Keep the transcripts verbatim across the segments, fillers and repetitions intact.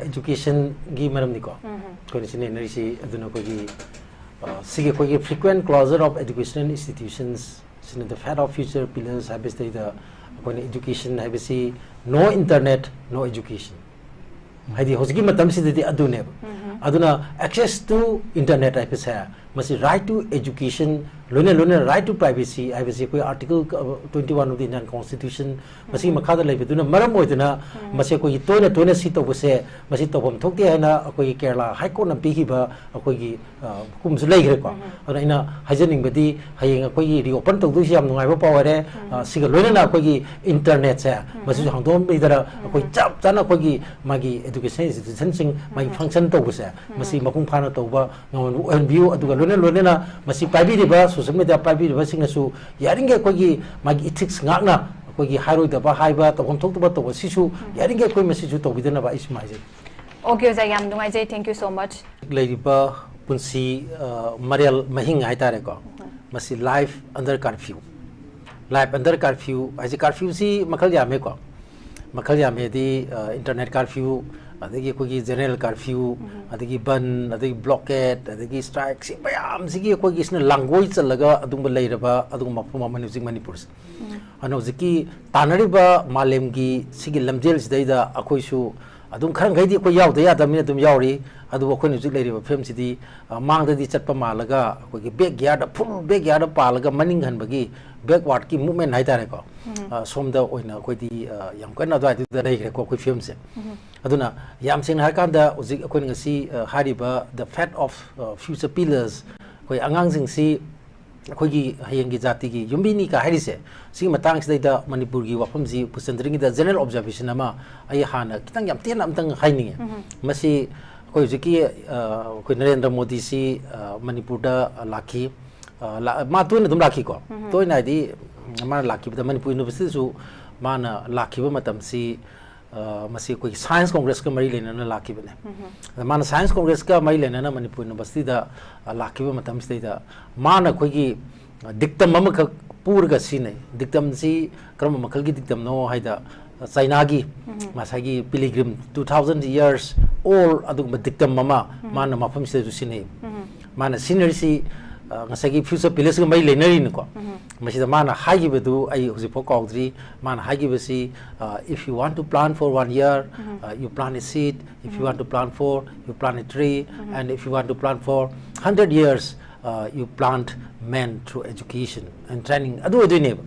Educationꯒꯤ ꯃꯔꯝꯅꯤꯀꯣ ꯑꯩꯈꯣꯏꯅ ꯁꯤ ꯅꯩꯅꯔꯤꯁꯤ꯫ ꯑꯗꯨꯅ ꯑꯩꯈꯣꯏꯒꯤ ꯑ, ꯁꯤꯒꯤ ꯑꯩꯈꯣꯏꯒꯤ frequent closure of educational institutions ꯁꯤꯅ the fate of future pillars ꯍꯥꯏꯕꯁꯤꯗꯩꯗ ꯑꯩꯈꯣꯏꯅ education ꯍꯥꯏꯕꯁꯤ no internet, no education꯫ ꯍꯥꯏꯗꯤ ꯍꯧꯖꯤꯛꯀꯤ ꯃꯇꯝꯁꯤꯗꯗꯤ ꯑꯗꯨꯅꯦꯕ꯫ ꯑꯗꯨꯅ access to internet ꯍꯥꯏꯕꯁꯦ ꯃꯁꯤ right to education ꯂꯣꯏꯅ ꯂꯣꯏꯅ right to privacy ꯍꯥꯏꯕꯁꯤ ꯑꯩꯈꯣꯏ article twenty one of the Indian Constitution ꯃꯁꯤꯒꯤ ꯃꯈꯥꯗ ꯂꯩꯕꯗꯨꯅ ꯃꯔꯝ ꯑꯣꯏꯗꯨꯅ ꯃꯁꯤ ꯑꯩꯈꯣꯏꯒꯤ ꯇꯣꯏꯅ ꯇꯣꯏꯅ ꯁꯤ ꯇꯧꯕꯁꯦ ꯃꯁꯤ ꯇꯧꯐꯝ ꯊꯣꯛꯇꯦ ꯍꯥꯏꯅ ꯑꯩꯈꯣꯏꯒꯤ ꯀꯦꯔꯂꯥ ꯍꯥꯏ ꯀꯣꯔꯠꯅ ꯄꯤꯈꯤꯕ ꯑꯩꯈꯣꯏꯒꯤ ꯑ, ꯍꯨꯀꯨꯝꯁꯨ ꯂꯩꯈ꯭ꯔꯦꯀꯣ꯫ ꯑꯗꯨꯅ ꯑꯩꯅ ꯍꯥꯏꯖꯅꯤꯡꯕꯗꯤ ꯍꯌꯦꯡ ꯑꯩꯈꯣꯏꯒꯤ reopen ꯇꯧꯗꯣꯏꯁꯤ ꯌꯥꯝ ꯅꯨꯡꯉꯥꯏꯕ ꯄꯥꯎ ꯍꯥꯏꯔꯦ꯫ ꯑ, ꯁꯤꯒ ꯂꯣꯏꯅꯅ ꯑꯩꯈꯣꯏꯒꯤ internetꯁꯦ ꯃꯁꯤꯁꯨ ꯍꯥꯡꯗꯣꯛꯍꯟꯕꯤꯗꯅ ꯑꯩꯈꯣꯏ ꯆꯞ ꯆꯥꯅ ꯑꯩꯈꯣꯏꯒꯤ ꯃꯥꯒꯤ education institutionꯁꯤꯡ ꯃꯥꯒꯤ function ꯇꯧꯕꯁꯦ ꯃꯁꯤ ꯃꯄꯨꯡ ꯐꯥꯅ ꯇꯧꯕ ꯉꯝꯍꯟꯕ ꯑꯣꯏꯍꯟꯕꯤꯌꯨ꯫ ꯑꯗꯨꯒ ꯂꯣꯏꯅ ꯂꯣꯏꯅꯅ ꯃꯁꯤ ꯄꯥꯏꯕꯤꯔꯤꯕ social media ꯄꯥꯏꯕꯤꯔꯤꯕꯁꯤꯡꯅꯁꯨ ꯌꯥꯔꯤꯈꯩ ꯑꯩꯈꯣꯏꯒꯤ ꯃꯥꯒꯤ ethics ꯉꯥꯛꯅ ꯑꯩꯈꯣꯏꯒꯤ ꯍꯥꯏꯔꯣꯏꯗꯕ ꯍꯥꯏꯕ ꯇꯧꯐꯝ ꯊꯣꯛꯇꯕ ꯇꯧꯕ ꯁꯤꯁꯨ ꯌꯥꯔꯤꯈꯩ ꯑꯩꯈꯣꯏ ꯃꯁꯤꯁꯨ ꯇꯧꯕꯤꯗꯅꯕ ꯑꯩ ꯁꯨꯝ ꯍꯥꯏꯖꯒꯦ꯫ Okay, ꯑꯣꯖꯥ, ꯌꯥꯝ ꯅꯨꯡꯉꯥꯏꯖꯩ꯫ Thank you so much. ꯂꯩꯔꯤꯕ ꯄꯨꯟꯁꯤ ꯑ, ꯃꯔꯦꯜ ꯃꯍꯤꯡ ꯍꯥꯏꯇꯥꯔꯦꯀꯣ꯫ ꯃꯁꯤ life under curfew꯫ Life under curfew ꯍꯥꯏꯁꯦ curfewꯁꯤ ꯃꯈꯜ ꯌꯥꯝꯃꯦꯀꯣ꯫ ꯃꯈꯜ ꯌꯥꯝꯃꯦꯗꯤ ꯑ, internet curfew, ꯑꯗꯒꯤ ꯑꯩꯈꯣꯏꯒꯤ general curfew, ꯑꯗꯒꯤ ꯕꯟ, ꯑꯗꯒꯤ blockade, ꯑꯗꯒꯤ strike, ꯁꯤ ꯃꯌꯥꯝꯁꯤꯒꯤ ꯑꯩꯈꯣꯏꯒꯤ ꯁꯤꯅ ꯂꯥꯡꯒꯣꯏ ꯆꯜꯂꯒ ꯑꯗꯨꯒꯨꯝꯕ ꯂꯩꯔꯕ ꯑꯗꯨꯒꯨꯝꯕ ꯃꯐꯝ ꯑꯃꯅꯤ ꯍꯧꯖꯤꯛ ꯃꯅꯤꯄꯨꯔꯁꯦ꯫ ꯑꯗꯨꯅ ꯍꯧꯖꯤꯛꯀꯤ ꯇꯥꯟꯅꯔꯤꯕ ꯃꯥꯂꯦꯝꯒꯤ ꯁꯤꯒꯤ ꯂꯝꯖꯦꯜꯁꯤꯗꯩꯗ ꯑꯩꯈꯣꯏꯁꯨ ꯑꯗꯨꯝ ꯈꯔ ꯃꯈꯩꯗꯤ ꯑꯩꯈꯣꯏ ꯌꯥꯎꯗ ꯌꯥꯗꯕꯅꯤꯅ ꯑꯗꯨꯝ ꯌꯥꯎꯔꯤ꯫ ꯑꯗꯨꯕꯨ ꯑꯩꯈꯣꯏꯅ ꯍꯧꯖꯤꯛ ꯂꯩꯔꯤꯕ ꯐꯤꯕꯝꯁꯤꯗꯤ ꯑ, ꯃꯥꯡꯗꯗꯤ ꯆꯠꯄ ꯃꯥꯜꯂꯒ ꯑꯩꯈꯣꯏꯒꯤ backyard, full backyard ꯄꯥꯜꯂꯒ ꯃꯅꯤꯡ ꯍꯟꯕꯒꯤ backwardꯀꯤ movement ꯍꯥꯏꯇꯥꯔꯦꯀꯣ꯫ ꯑ, ꯁꯣꯝꯗ ꯑꯣꯏꯅ ꯑꯩꯈꯣꯏꯗꯤ ꯑ, ꯌꯥꯝ ꯀꯟꯅ ꯑꯗꯨꯋꯥꯏꯗꯨꯗ ꯂꯩꯈ꯭ꯔꯦꯀꯣ ꯑꯩꯈꯣꯏ ꯐꯤꯕꯝꯁꯦ꯫ ꯑꯗꯨꯅ ꯌꯥꯝ ꯁꯦꯡꯅ ꯍꯥꯏꯔꯀꯥꯟꯗ ꯍꯧꯖꯤꯛ ꯑꯩꯈꯣꯏꯅ ꯉꯁꯤ ꯑ, ꯍꯥꯏꯔꯤꯕ the fate of ꯑ, future pillars ꯑꯩꯈꯣꯏ ꯑꯉꯥꯡꯁꯤꯡꯁꯤ ꯑꯩꯈꯣꯏꯒꯤ ꯍꯌꯦꯡꯒꯤ ꯖꯥꯇꯤꯒꯤ ꯌꯨꯝꯕꯤꯅꯤ ꯀ ꯍꯥꯏꯔꯤꯁꯦ ꯁꯤꯒꯤ ꯃꯇꯥꯡꯁꯤꯗꯩꯗ ꯃꯅꯤꯄꯨꯔꯒꯤ ꯋꯥꯐꯝꯁꯤ ꯄꯨꯁꯟꯗ꯭ꯔꯤꯉꯩꯗ general observation ꯑꯃ ꯑꯩ ꯍꯥꯟꯅ ꯈꯤꯇꯪ ꯌꯥꯝ ꯇꯦꯟꯅ ꯑꯝꯇꯪ ꯍꯥꯏꯅꯤꯡꯉꯦ꯫ ꯃꯁꯤ ꯑꯩꯈꯣꯏ ꯍꯧꯖꯤꯛꯀꯤ ꯑ, ꯑꯩꯈꯣꯏ ꯅꯔꯦꯟꯗ꯭ꯔ ꯃꯣꯗꯤꯁꯤ ꯑ, ꯃꯅꯤꯄꯨꯔꯗ ꯂꯥꯛꯈꯤ꯫ ꯑ, ꯂꯥ- ꯃꯥ ꯇꯣꯏꯅ ꯑꯗꯨꯝ ꯂꯥꯛꯈꯤꯀꯣ꯫ ꯇꯣꯏꯅ ꯍꯥꯏꯗꯤ ꯃꯥꯅ ꯂꯥꯛꯈꯤꯕꯗ ꯃꯅꯤꯄꯨꯔ ꯌꯨꯅꯤꯚꯔꯁꯤꯇꯤꯗꯁꯨ ꯃꯥꯅ ꯂꯥꯛꯈꯤꯕ ꯃꯇꯝꯁꯤ ꯑ, ꯃꯁꯤ ꯑꯩꯈꯣꯏꯒꯤ science congressꯀ ꯃꯔꯤ ꯂꯩꯅꯅ ꯂꯥꯛꯈꯤꯕꯅꯦ꯫ ꯑꯗ ꯃꯥꯅ science congressꯀ ꯃꯔꯤ ꯂꯩꯅꯅ ꯃꯅꯤꯄꯨꯔ ꯌꯨꯅꯤꯚꯔꯁꯤꯇꯤꯗ ꯑ, ꯂꯥꯛꯈꯤꯕ ꯃꯇꯝꯁꯤꯗꯩꯗ ꯃꯥꯅ ꯑꯩꯈꯣꯏꯒꯤ dictum ꯑꯃꯈꯛ ꯄꯨꯔꯒ ꯁꯤꯖꯤꯟꯅꯩ꯫ Dictumꯁꯤ ꯀꯔꯝꯕ ꯃꯈꯜꯒꯤ dictumꯅꯣ ꯍꯥꯏꯗ ꯆꯥꯏꯅꯥꯒꯤ ꯉꯁꯥꯏꯒꯤ pilgrim two thousand years old ꯑꯗꯨꯒꯨꯝꯕ dictum ꯑꯃ ꯃꯥꯅ ꯃꯐꯝꯁꯤꯗꯁꯨ ꯁꯤꯖꯤꯟꯅꯩ꯫ ꯃꯥꯅ ꯁꯤꯖꯤꯟꯅꯔꯤꯁꯤ, ꯑ, ꯉꯁꯥꯏꯒꯤ future pillars ꯀ ꯃꯔꯤ ꯂꯩꯅꯔꯤꯅꯤꯀꯣ꯫ ꯃꯁꯤꯗ ꯃꯥꯅ ꯍꯥꯏꯈꯤꯕꯗꯨ ꯑꯩ ꯍꯧꯖꯤꯛꯐꯥꯎ ꯀꯥꯎꯗ꯭ꯔꯤ꯫ ꯃꯥꯅ ꯍꯥꯏꯈꯤꯕꯁꯤ, ꯑ, "If you want to plant for one year, uh, you plant a seed. If you want to plant four, you plant a tree. And if you want to plant for hundred years, uh, you plant men through education and training." ꯑꯗꯨ ꯑꯣꯏꯗꯣꯏꯅꯦꯕ꯫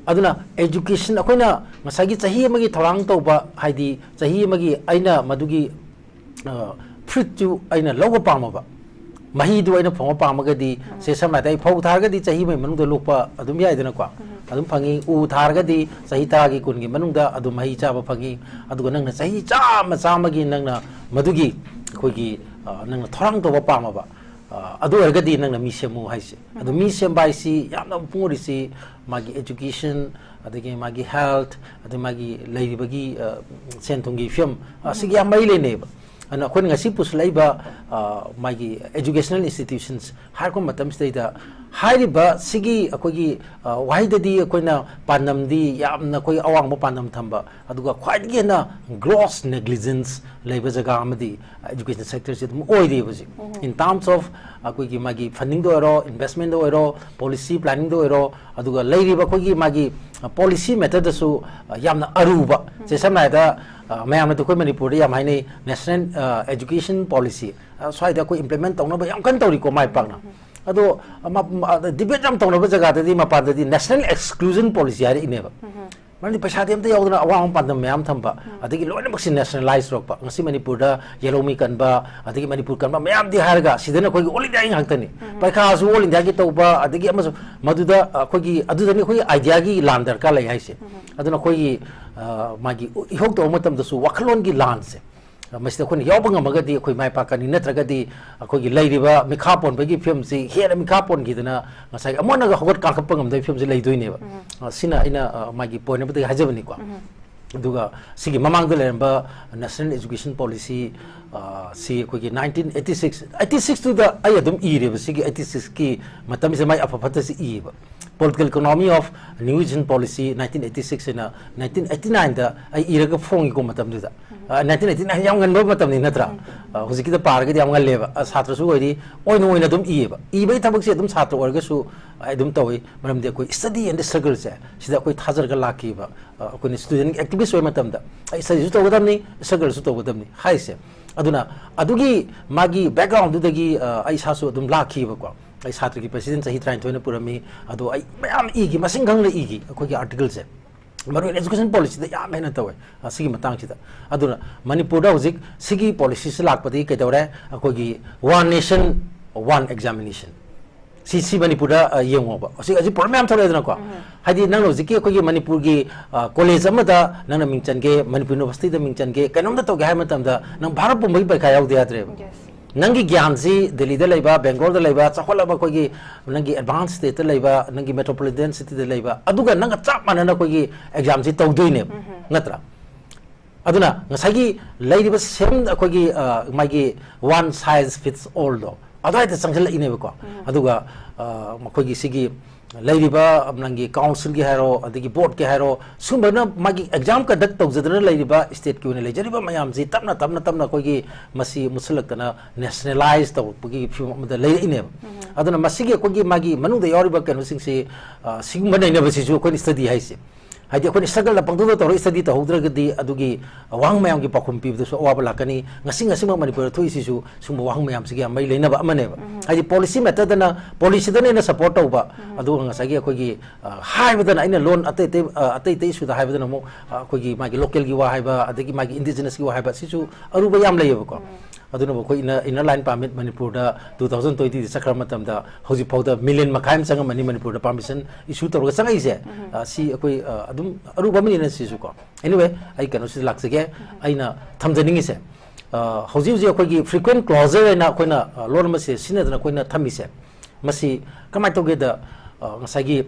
ꯑꯗꯨꯅ education, ꯑꯩꯈꯣꯏꯅ ꯉꯁꯥꯏꯒꯤ ꯆꯍꯤ ꯑꯃꯒꯤ ꯊꯧꯔꯥꯡ ꯇꯧꯕ, ꯍꯥꯏꯗꯤ ꯆꯍꯤ ꯑꯃꯒꯤ ꯑꯩꯅ ꯃꯗꯨꯒꯤ, ꯑ, fruit ꯇꯨ ꯑꯩꯅ ꯂꯧꯕ ꯄꯥꯝꯃꯕ, ꯃꯍꯩꯗꯨ ꯑꯩꯅ ꯐꯪꯕ ꯄꯥꯝꯃꯒꯗꯤ, ꯁꯦ, ꯁꯝꯅ ꯍꯥꯏꯔꯕꯗ ꯑꯩ ꯐꯧ ꯊꯥꯔꯒꯗꯤ ꯆꯍꯤ ꯑꯃꯒꯤ ꯃꯅꯨꯡꯗ ꯂꯣꯛꯄ ꯑꯗꯨꯝ ꯌꯥꯏꯗꯅꯀꯣ, ꯑꯗꯨꯝ ꯐꯪꯉꯤ꯫ ꯎ ꯊꯥꯔꯒꯗꯤ ꯆꯍꯤ ꯇꯔꯥꯒꯤ, ꯀꯨꯟꯒꯤ ꯃꯅꯨꯡꯗ ꯑꯗꯨꯝ ꯃꯍꯩ ꯆꯥꯕ ꯐꯪꯉꯤ꯫ ꯑꯗꯨꯒ ꯅꯪꯅ ꯆꯍꯤ ꯆꯥꯝꯃ, ꯆꯥꯝꯃꯒꯤ ꯅꯪꯅ ꯃꯗꯨꯒꯤ ꯑꯩꯈꯣꯏꯒꯤ, ꯑ, ꯅꯪꯅ ꯊꯧꯔꯥꯡ ꯇꯧꯕ ꯄꯥꯝꯃꯕ, ꯑ, ꯑꯗꯨ ꯑꯣꯏꯔꯒꯗꯤ ꯅꯪꯅ ꯃꯤ ꯁꯦꯝꯃꯨ ꯍꯥꯏꯁꯦ꯫ ꯑꯗꯣ ꯃꯤ ꯁꯦꯝꯕ ꯍꯥꯏꯁꯤ ꯌꯥꯝꯅ ꯃꯄꯨꯡ ꯑꯣꯏꯔꯤꯁꯤ ꯃꯥꯒꯤ education, ꯑꯗꯒꯤ ꯃꯥꯒꯤ health, ꯑꯗꯩ ꯃꯥꯒꯤ ꯂꯩꯔꯤꯕꯒꯤ, ꯑ, ꯁꯦꯟ ꯊꯨꯝꯒꯤ ꯐꯤꯕꯝ, ꯑꯁꯤꯒꯤ ꯌꯥꯝ ꯃꯔꯤ ꯂꯩꯅꯩꯕ꯫ ꯑꯗꯨꯅ ꯑꯩꯈꯣꯏꯅ ꯉꯁꯤ ꯄꯨꯁꯤꯜꯂꯛꯏꯕ, ꯑ, ꯃꯥꯒꯤ educational institutions ꯍꯥꯏꯔꯛꯄ ꯃꯇꯝꯁꯤꯗꯩꯗ, ꯍꯥꯏꯔꯤꯕ ꯁꯤꯒꯤ ꯑꯩꯈꯣꯏꯒꯤ, ꯑ, ꯋꯥꯍꯩꯗꯗꯤ ꯑꯩꯈꯣꯏꯅ ꯄꯥꯟꯗꯝꯗꯤ ꯌꯥꯝꯅ ꯑꯩꯈꯣꯏ ꯑꯋꯥꯡꯕ ꯄꯥꯟꯗꯝ ꯊꯝꯕ, ꯑꯗꯨꯒ ꯈ꯭ꯋꯥꯏꯗꯒꯤ ꯍꯦꯟꯅ gross negligence ꯂꯩꯕ ꯖꯒꯥ ꯑꯃꯗꯤ education sector ꯁꯤ ꯑꯗꯨꯝ ꯑꯣꯏꯔꯤꯕ ꯍꯧꯖꯤꯛ꯫ In terms of ꯑꯩꯈꯣꯏꯒꯤ ꯃꯥꯒꯤ funding ꯗ ꯑꯣꯏꯔꯣ, investment ꯗ ꯑꯣꯏꯔꯣ, policy planning ꯗ ꯑꯣꯏꯔꯣ, ꯑꯗꯨꯒ ꯂꯩꯔꯤꯕ ꯑꯩꯈꯣꯏꯒꯤ ꯃꯥꯒꯤ, ꯑ, policy matter ꯗꯁꯨ, ꯑ, ꯌꯥꯝꯅ ꯑꯔꯨꯕ꯫ ꯁꯦ, ꯁꯝꯅ ꯍꯥꯏꯔꯕꯗ, ꯑ, ꯃꯌꯥꯝꯅꯗꯤ ꯑꯩꯈꯣꯏ ꯃꯅꯤꯄꯨꯔꯗ ꯌꯥꯝ ꯍꯥꯏꯅꯩ, national, ꯑ, education policy, ꯑ, ꯁ꯭ꯋꯥꯏꯗ ꯑꯩꯈꯣꯏ implement ꯇꯧꯅꯕ ꯌꯥꯝ ꯀꯟꯅ ꯇꯧꯔꯤꯀꯣ ꯃꯥꯏ ꯄꯥꯛꯅ꯫ ꯑꯗꯣ, ꯑ, ꯃ-, ꯃ-, ꯑ, debate ꯌꯥꯝ ꯇꯧꯅꯕ ꯖꯒꯥꯗꯗꯤ ꯃꯄꯥꯟꯗꯗꯤ national exclusion policy ꯍꯥꯏꯔꯛꯏꯅꯦꯕ꯫ ꯃꯔꯝꯗꯤ ꯄꯩꯁꯥꯗꯤ ꯑꯝꯇ ꯌꯥꯎꯗꯅ ꯑꯋꯥꯡꯕ ꯄꯥꯟꯗꯝ ꯃꯌꯥꯝ ꯊꯝꯕ, ꯑꯗꯒꯤ ꯂꯣꯏꯅꯃꯛꯁꯤ nationalize ꯇꯧꯔꯛꯄ꯫ ꯉꯁꯤ ꯃꯅꯤꯄꯨꯔꯗ ꯌꯦꯜꯍꯧꯃꯤ ꯀꯟꯕ, ꯑꯗꯒꯤ ꯃꯅꯤꯄꯨꯔ ꯀꯟꯕ ꯃꯌꯥꯝꯗꯤ ꯍꯥꯏꯔꯒ, ꯁꯤꯗꯅ ꯑꯩꯈꯣꯏꯒꯤ all India ꯉꯥꯛꯇꯅꯤ꯫ ꯄꯔꯤꯈꯥꯁꯨ all India ꯒꯤ ꯇꯧꯕ, ꯑꯗꯒꯤ ꯑꯃꯁꯨ, ꯃꯗꯨꯗ ꯑꯩꯈꯣꯏꯒꯤ, ꯑꯗꯨꯗꯅꯤ ꯑꯩꯈꯣꯏꯒꯤ idea ꯒꯤ ꯂꯥꯟ ꯗꯔꯀꯥꯔ ꯂꯩ ꯍꯥꯏꯁꯦ꯫ ꯑꯗꯨꯅ ꯑꯩꯈꯣꯏꯒꯤ, ꯑ, ꯃꯥꯒꯤ ꯏꯍꯧ ꯇꯧꯕ ꯃꯇꯝꯗꯁꯨ ꯋꯥꯈꯜꯂꯣꯟꯒꯤ ꯂꯥꯟꯁꯦ, ꯃꯁꯤꯗ ꯑꯩꯈꯣꯏꯅ ꯌꯥꯎꯕ ꯉꯝꯃꯒꯗꯤ ꯑꯩꯈꯣꯏ ꯃꯥꯏ ꯄꯥꯛꯀꯅꯤ, ꯅꯠꯇ꯭ꯔꯒꯗꯤ ꯑꯩꯈꯣꯏꯒꯤ ꯂꯩꯔꯤꯕ ꯃꯤꯈꯥ ꯄꯣꯟꯕꯒꯤ ꯐꯤꯕꯝꯁꯤ ꯍꯦꯟꯅ ꯃꯤꯈꯥ ꯄꯣꯟꯈꯤꯗꯅ ꯉꯁꯥꯏꯒꯤ ꯑꯃꯨꯛ ꯍꯟꯅꯒ ꯍꯧꯒꯠ ꯀꯥꯡꯈꯠꯄ ꯉꯝꯗꯕꯒꯤ ꯐꯤꯕꯝꯁꯤ ꯂꯩꯗꯣꯏꯅꯦꯕ꯫ ꯑ, ꯁꯤꯅ ꯑꯩꯅ, ꯑ, ꯃꯥꯒꯤ point ꯑꯃꯗꯒꯤ ꯍꯥꯏꯖꯕꯅꯤꯀꯣ꯫ ꯑꯗꯨꯒ ꯁꯤꯒꯤ ꯃꯃꯥꯡꯗ ꯂꯩꯔꯝꯕ national education policy, ꯑ, ꯁꯤ ꯑꯩꯈꯣꯏꯒꯤ nineteen eighty six, eighty six ꯇꯨꯗ ꯑꯩ ꯑꯗꯨꯝ ꯏꯔꯦꯕ, ꯁꯤꯒꯤ eighty six ꯀꯤ ꯃꯇꯝꯁꯤꯗ ꯃꯥꯏ ꯑꯐ ꯐꯠꯇꯁꯤ ꯏꯌꯦꯕ꯫ Political Economy of New Education Policy nineteen eighty six ꯍꯥꯏꯅ nineteen eighty nine ꯗ ꯑꯩ ꯏꯔꯒ ꯐꯣꯡꯉꯤꯀꯣ ꯃꯇꯝꯗꯨꯗ꯫ ꯑ, nineteen eighty nine ꯌꯥꯝ ꯉꯟꯕ ꯃꯇꯝꯅꯤ ꯅꯠꯇ꯭ꯔꯥ? ꯑ, ꯍꯧꯖꯤꯛꯀꯤꯗ ꯄꯥꯔꯒꯗꯤ ꯌꯥꯝ ꯉꯜꯂꯦꯕ꯫ ꯑ, ꯁꯥꯇ꯭ꯔꯁꯨ ꯑꯣꯏꯔꯤ, ꯑꯣꯏꯅ ꯑꯣꯏꯅ ꯑꯗꯨꯝ ꯏꯌꯦꯕ꯫ ꯏꯕꯒꯤ ꯊꯕꯛꯁꯦ ꯑꯗꯨꯝ ꯁꯥꯇ꯭ꯔ ꯑꯣꯏꯔꯒꯁꯨ ꯑꯩ ꯑꯗꯨꯝ ꯇꯧꯏ꯫ ꯃꯔꯝꯗꯤ ꯑꯩꯈꯣꯏ study and struggle ꯁꯦ ꯁꯤꯗ ꯑꯩꯈꯣꯏ ꯊꯥꯖꯔꯒ ꯂꯥꯛꯈꯤꯕ꯫ ꯑ, ꯑꯩꯈꯣꯏꯅ student activist ꯑꯣꯏꯕ ꯃꯇꯝꯗ ꯑꯩ study ꯁꯨ ꯇꯧꯒꯗꯕꯅꯤ, struggle ꯁꯨ ꯇꯧꯒꯗꯕꯅꯤ ꯍꯥꯏꯁꯦ꯫ ꯑꯗꯨꯅ ꯑꯗꯨꯒꯤ ꯃꯥꯒꯤ background ꯗꯨꯗꯒꯤ, ꯑ, ꯑꯩ ꯏꯁꯥꯁꯨ ꯑꯗꯨꯝ ꯂꯥꯛꯈꯤꯕꯀꯣ꯫ ꯑꯩ ꯁꯥꯇ꯭ꯔꯒꯤ president ꯆꯍꯤ ꯇꯔꯥꯅꯤꯊꯣꯏꯅ ꯄꯨꯔꯝꯃꯤ꯫ ꯑꯗꯣ ꯑꯩ ꯃꯌꯥꯝ ꯏꯈꯤ, ꯃꯁꯤꯡ ꯈꯪꯅ ꯏꯈꯤ ꯑꯩꯈꯣꯏꯒꯤ article ꯁꯦ꯫ ꯃꯔꯨꯑꯣꯏꯅ education policy ꯗ ꯌꯥꯝ ꯍꯦꯟꯅ ꯇꯧꯋꯦ, ꯑ, ꯁꯤꯒꯤ ꯃꯇꯥꯡꯁꯤꯗ꯫ ꯑꯗꯨꯅ ꯃꯅꯤꯄꯨꯔꯗ ꯍꯧꯖꯤꯛ ꯁꯤꯒꯤ policy ꯁꯤ ꯂꯥꯛꯄꯗꯒꯤ ꯀꯩꯗꯧꯔꯦ? ꯑꯩꯈꯣꯏꯒꯤ one nation, one examination꯫ ꯁꯤ, ꯁꯤ ꯃꯅꯤꯄꯨꯔꯗ, ꯑ, ꯌꯦꯡꯉꯣꯕ꯫ ꯍꯧꯖꯤꯛ, ꯍꯧꯖꯤꯛ problem ꯌꯥꯝ ꯊꯣꯛꯂꯛꯑꯦꯗꯅꯀꯣ꯫ ꯍꯥꯏꯗꯤ ꯅꯪꯅ ꯍꯧꯖꯤꯛꯀꯤ ꯑꯩꯈꯣꯏꯒꯤ ꯃꯅꯤꯄꯨꯔꯒꯤ, ꯑ, college ꯑꯃꯗ ꯅꯪꯅ ꯃꯤꯡ ꯆꯟꯒꯦ, ꯃꯅꯤꯄꯨꯔ university ꯗ ꯃꯤꯡ ꯆꯟꯒꯦ, ꯀꯩꯅꯣꯝꯇ ꯇꯧꯒꯦ ꯍꯥꯏꯕ ꯃꯇꯝꯗ ꯅꯪ ꯚꯥꯔꯠ ꯄꯨꯝꯕꯒꯤ ꯄꯔꯤꯈꯥ ꯌꯥꯎꯗ ꯌꯥꯗ꯭ꯔꯦꯕ꯫ Yes꯫ ꯅꯪꯒꯤ ꯒ꯭ꯌꯥꯟꯁꯤ ꯗꯦꯜꯂꯤꯗ ꯂꯩꯕ, ꯕꯦꯡꯒ꯭ꯂꯣꯔꯗ ꯂꯩꯕ, ꯆꯥꯎꯈꯠꯂꯕ ꯑꯩꯈꯣꯏꯒꯤ ꯅꯪꯒꯤ advance state ꯇ ꯂꯩꯕ, ꯅꯪꯒꯤ metropolitan city ꯗ ꯂꯩꯕ, ꯑꯗꯨꯒ ꯅꯪꯒ ꯆꯞ ꯃꯥꯟꯅꯅ ꯑꯩꯈꯣꯏꯒꯤ exam ꯁꯤ ꯇꯧꯗꯣꯏꯅꯦꯕ, ꯅꯠꯇ꯭ꯔꯥ? ꯑꯗꯨꯅ ꯉꯁꯥꯏꯒꯤ ꯂꯩꯔꯤꯕ same ꯑꯩꯈꯣꯏꯒꯤ, ꯑ, ꯃꯥꯒꯤ one size fits all ꯗꯣ ꯑꯗꯨꯋꯥꯏꯗ ꯆꯪꯁꯤꯜꯂꯛꯏꯅꯦꯕꯀꯣ꯫ ꯑꯗꯨꯒ, ꯑ, ꯃꯈꯣꯏꯒꯤ ꯁꯤꯒꯤ ꯂꯩꯔꯤꯕ ꯅꯪꯒꯤ council ꯒꯤ ꯍꯥꯏꯔꯣ, ꯑꯗꯒꯤ board ꯀꯤ ꯍꯥꯏꯔꯣ, ꯁꯨꯝꯕꯅ ꯃꯥꯒꯤ exam conduct ꯇꯧꯖꯗꯅ ꯂꯩꯔꯤꯕ state ꯀꯤ ꯑꯣꯏꯅ ꯂꯩꯖꯔꯤꯕ ꯃꯌꯥꯝꯁꯤ ꯇꯞꯅ, ꯇꯞꯅ, ꯇꯞꯅ ꯑꯩꯈꯣꯏꯒꯤ ꯃꯁꯤ ꯃꯨꯠꯁꯤꯜꯂꯛꯇꯅ nationalize ꯇꯧꯔꯛꯄꯒꯤ ꯐꯤꯕꯝ ꯑꯃꯗ ꯂꯩꯔꯛꯏꯅꯦꯕ꯫ ꯑꯗꯨꯅ ꯃꯁꯤꯒꯤ ꯑꯩꯈꯣꯏꯒꯤ ꯃꯥꯒꯤ ꯃꯅꯨꯡꯗ ꯌꯥꯎꯔꯤꯕ ꯀꯩꯅꯣꯁꯤꯡꯁꯤ, ꯑ, ꯁꯤꯒꯨꯝꯕ ꯅꯩꯅꯕꯁꯤꯁꯨ ꯑꯩꯈꯣꯏꯅ study ꯍꯥꯏꯁꯦ꯫ ꯍꯥꯏꯗꯤ ꯑꯩꯈꯣꯏꯅ struggle ꯗ ꯄꯪꯇꯧꯗ ꯇꯧꯔꯒ study ꯇꯧꯍꯧꯗ꯭ꯔꯒꯗꯤ ꯑꯗꯨꯒꯤ ꯋꯥꯍꯪ ꯃꯌꯥꯝꯒꯤ ꯄꯥꯎꯈꯨꯝ ꯄꯤꯕꯗꯁꯨ ꯑꯋꯥꯕ ꯂꯥꯛꯀꯅꯤ꯫ ꯉꯁꯤ, ꯉꯁꯤꯃꯛ ꯃꯅꯤꯄꯨꯔꯗ ꯊꯣꯛꯏꯁꯤꯁꯨ ꯁꯤꯒꯨꯝꯕ ꯋꯥꯍꯪ ꯃꯌꯥꯝꯁꯤꯒ ꯌꯥꯝ ꯃꯔꯤ ꯂꯩꯅꯕ ꯑꯃꯅꯦꯕ꯫ ꯍꯥꯏꯗꯤ policy matter ꯗꯅ policy ꯗꯅ ꯍꯦꯟꯅ support ꯇꯧꯕ, ꯑꯗꯨꯒ ꯉꯁꯥꯏꯒꯤ ꯑꯩꯈꯣꯏꯒꯤ, ꯑ, ꯍꯥꯏꯕꯗꯅ ꯑꯩꯅ ꯂꯣꯟ ꯑꯇꯩ ꯑꯇꯩ, ꯑ, ꯑꯇꯩ ꯑꯇꯩ issue ꯗ ꯍꯥꯏꯕꯗꯅ ꯑꯃꯨꯛ, ꯑ, ꯑꯩꯈꯣꯏꯒꯤ ꯃꯥꯒꯤ local ꯒꯤ ꯋꯥ ꯍꯥꯏꯕ, ꯑꯗꯒꯤ ꯃꯥꯒꯤ indigenous ꯀꯤ ꯋꯥ ꯍꯥꯏꯕ, ꯁꯤꯁꯨ ꯑꯔꯨꯕ ꯌꯥꯝ ꯂꯩꯌꯦꯕꯀꯣ꯫ ꯑꯗꯨꯅꯕꯨ ꯑꯩꯈꯣꯏ inner, inner line permit ꯃꯅꯤꯄꯨꯔꯗ two thousand twenty ꯗ ꯆꯠꯈ꯭ꯔ ꯃꯇꯝꯗ ꯍꯧꯖꯤꯛ ꯐꯥꯎꯗ million ꯃꯈꯥꯏ ꯑꯃ ꯆꯪꯉꯝꯃꯅꯤ ꯃꯅꯤꯄꯨꯔꯗ permission issue ꯇꯧꯔꯒ ꯆꯪꯉꯛꯏꯁꯦ꯫ ꯑ, ꯁꯤ ꯑꯩꯈꯣꯏ, ꯑ, ꯑꯗꯨꯝ ꯑꯔꯨꯕ ꯑꯃꯅꯤꯅ ꯁꯤꯁꯨ ꯀꯣ꯫ Anyway, ꯑꯩ ꯀꯩꯅꯣꯁꯤꯗ ꯂꯥꯛꯆꯒꯦ꯫ ꯑꯩꯅ ꯊꯝꯖꯅꯤꯡꯉꯤꯁꯦ, ꯑ, ꯍꯧꯖꯤꯛ ꯍꯧꯖꯤꯛ ꯑꯩꯈꯣꯏꯒꯤ frequent closer ꯍꯥꯏꯅ ꯑꯩꯈꯣꯏꯅ, ꯑ, ꯂꯣꯟ ꯑꯃ ꯁꯤ-, ꯁꯤꯖꯤꯟꯅꯗꯅ ꯑꯩꯈꯣꯏꯅ ꯊꯝꯃꯤꯁꯦ, ꯃꯁꯤ ꯀꯃꯥꯏꯅ ꯇꯧꯒꯦꯗ, ꯑ, ꯉꯁꯥꯏꯒꯤ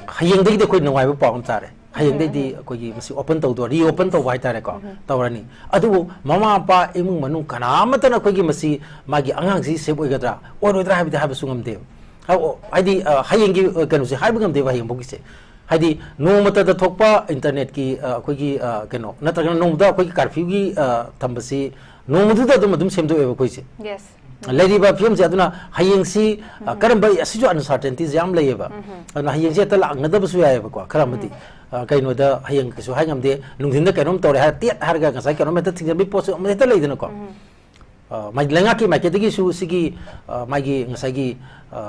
ꯍꯌꯦꯡꯗꯒꯤꯗꯤ ꯑꯩꯈꯣꯏ ꯅꯨꯡꯉꯥꯏꯕ ꯄꯥꯎ ꯑꯃ ꯇꯥꯔꯦ꯫ ꯍꯌꯦꯡꯗꯩꯗꯤ ꯑꯩꯈꯣꯏꯒꯤ ꯃꯁꯤ open ꯇꯧꯗꯣ-, reopen ꯇꯧꯕ ꯍꯥꯏꯇꯥꯔꯦꯀꯣ, ꯇꯧꯔꯅꯤ꯫ ꯑꯗꯨꯕꯨ ꯃꯃꯥ ꯃꯄꯥ, ꯏꯃꯨꯡ ꯃꯅꯨꯡ ꯀꯅꯥ ꯑꯃꯠꯇꯅ ꯑꯩꯈꯣꯏꯒꯤ ꯃꯁꯤ ꯃꯥꯒꯤ ꯑꯉꯥꯡꯁꯤ safe ꯑꯣꯏꯒꯗ꯭ꯔꯥ, ꯑꯣꯏꯔꯣꯏꯗ꯭ꯔꯥ ꯍꯥꯏꯕꯗꯤ ꯍꯥꯏꯕꯁꯨ ꯉꯝꯗꯦꯕ꯫ ꯑꯧ, ꯑꯧ, ꯍꯥꯏꯗꯤ, ꯑ, ꯍꯌꯦꯡꯒꯤ, ꯑ, ꯀꯩꯅꯣꯁꯦ ꯍꯥꯏꯕ ꯉꯝꯗꯦꯕ, ꯍꯌꯦꯡꯐꯥꯎꯒꯤꯁꯦ꯫ ꯍꯥꯏꯗꯤ ꯅꯣꯡꯃꯇꯗ ꯊꯣꯛꯄ ꯏꯟꯇꯔꯅꯦꯠꯀꯤ, ꯑ, ꯑꯩꯈꯣꯏꯒꯤ, ꯑ, ꯀꯩꯅꯣ, ꯅꯠꯇ꯭ꯔꯒꯅ ꯅꯣꯡꯃꯗ ꯑꯩꯈꯣꯏꯒꯤ ꯀꯥꯔꯐ꯭ꯌꯨꯒꯤ, ꯑ, ꯊꯝꯕꯁꯤ ꯅꯣꯡꯃꯗꯨꯗ ꯑꯗꯨꯝ, ꯑꯗꯨꯝ ꯁꯦꯝꯗꯣꯛꯑꯦꯕ ꯑꯩꯈꯣꯏꯁꯦ꯫ Yes. ꯂꯩꯔꯤꯕ ꯐꯤꯕꯝꯁꯦ ꯑꯗꯨꯅ ꯍꯌꯦꯡꯁꯤ, ꯑ, ꯎꯝ꯫ ꯀꯔꯝꯕ, ꯑꯁꯤꯁꯨ uncertainties ꯌꯥꯝ ꯂꯩꯌꯦꯕ꯫ ꯎꯝ꯫ ꯑꯗꯨꯅ ꯍꯌꯦꯡꯁꯦ ꯍꯦꯛꯇ ꯂꯥꯛꯅꯗꯕꯁꯨ ꯌꯥꯏꯑꯕꯀꯣ, ꯈꯔ ꯑꯃꯗꯤ꯫ ꯎꯝ꯫ ꯑ, ꯀꯩꯅꯣꯗ ꯍꯌꯦꯡ ꯀꯩꯁꯨ ꯍꯥꯏ ꯉꯝꯗꯦ, ꯅꯨꯡꯊꯤꯟꯗ ꯀꯩꯅꯣꯝ ꯇꯧꯔꯦ ꯍꯥꯏꯔ, ꯇꯦꯠ ꯍꯥꯏꯔꯒ ꯉꯁꯥꯏ ꯀꯩꯅꯣꯝ ꯍꯦꯛꯇ ꯊꯤꯡꯖꯤꯟꯕꯒꯤ ꯄꯣꯠꯁꯨ ꯑꯃ ꯍꯦꯛꯇ ꯂꯩꯗꯅꯀꯣ꯫ ꯎꯝ꯫ ꯑ, ꯃꯥꯒꯤ ꯂꯩꯉꯥꯛꯀꯤ ꯃꯥꯏꯀꯩꯗꯒꯤꯁꯨ ꯁꯤꯒꯤ, ꯑ, ꯃꯥꯒꯤ ꯉꯁꯥꯏꯒꯤ, ꯑ,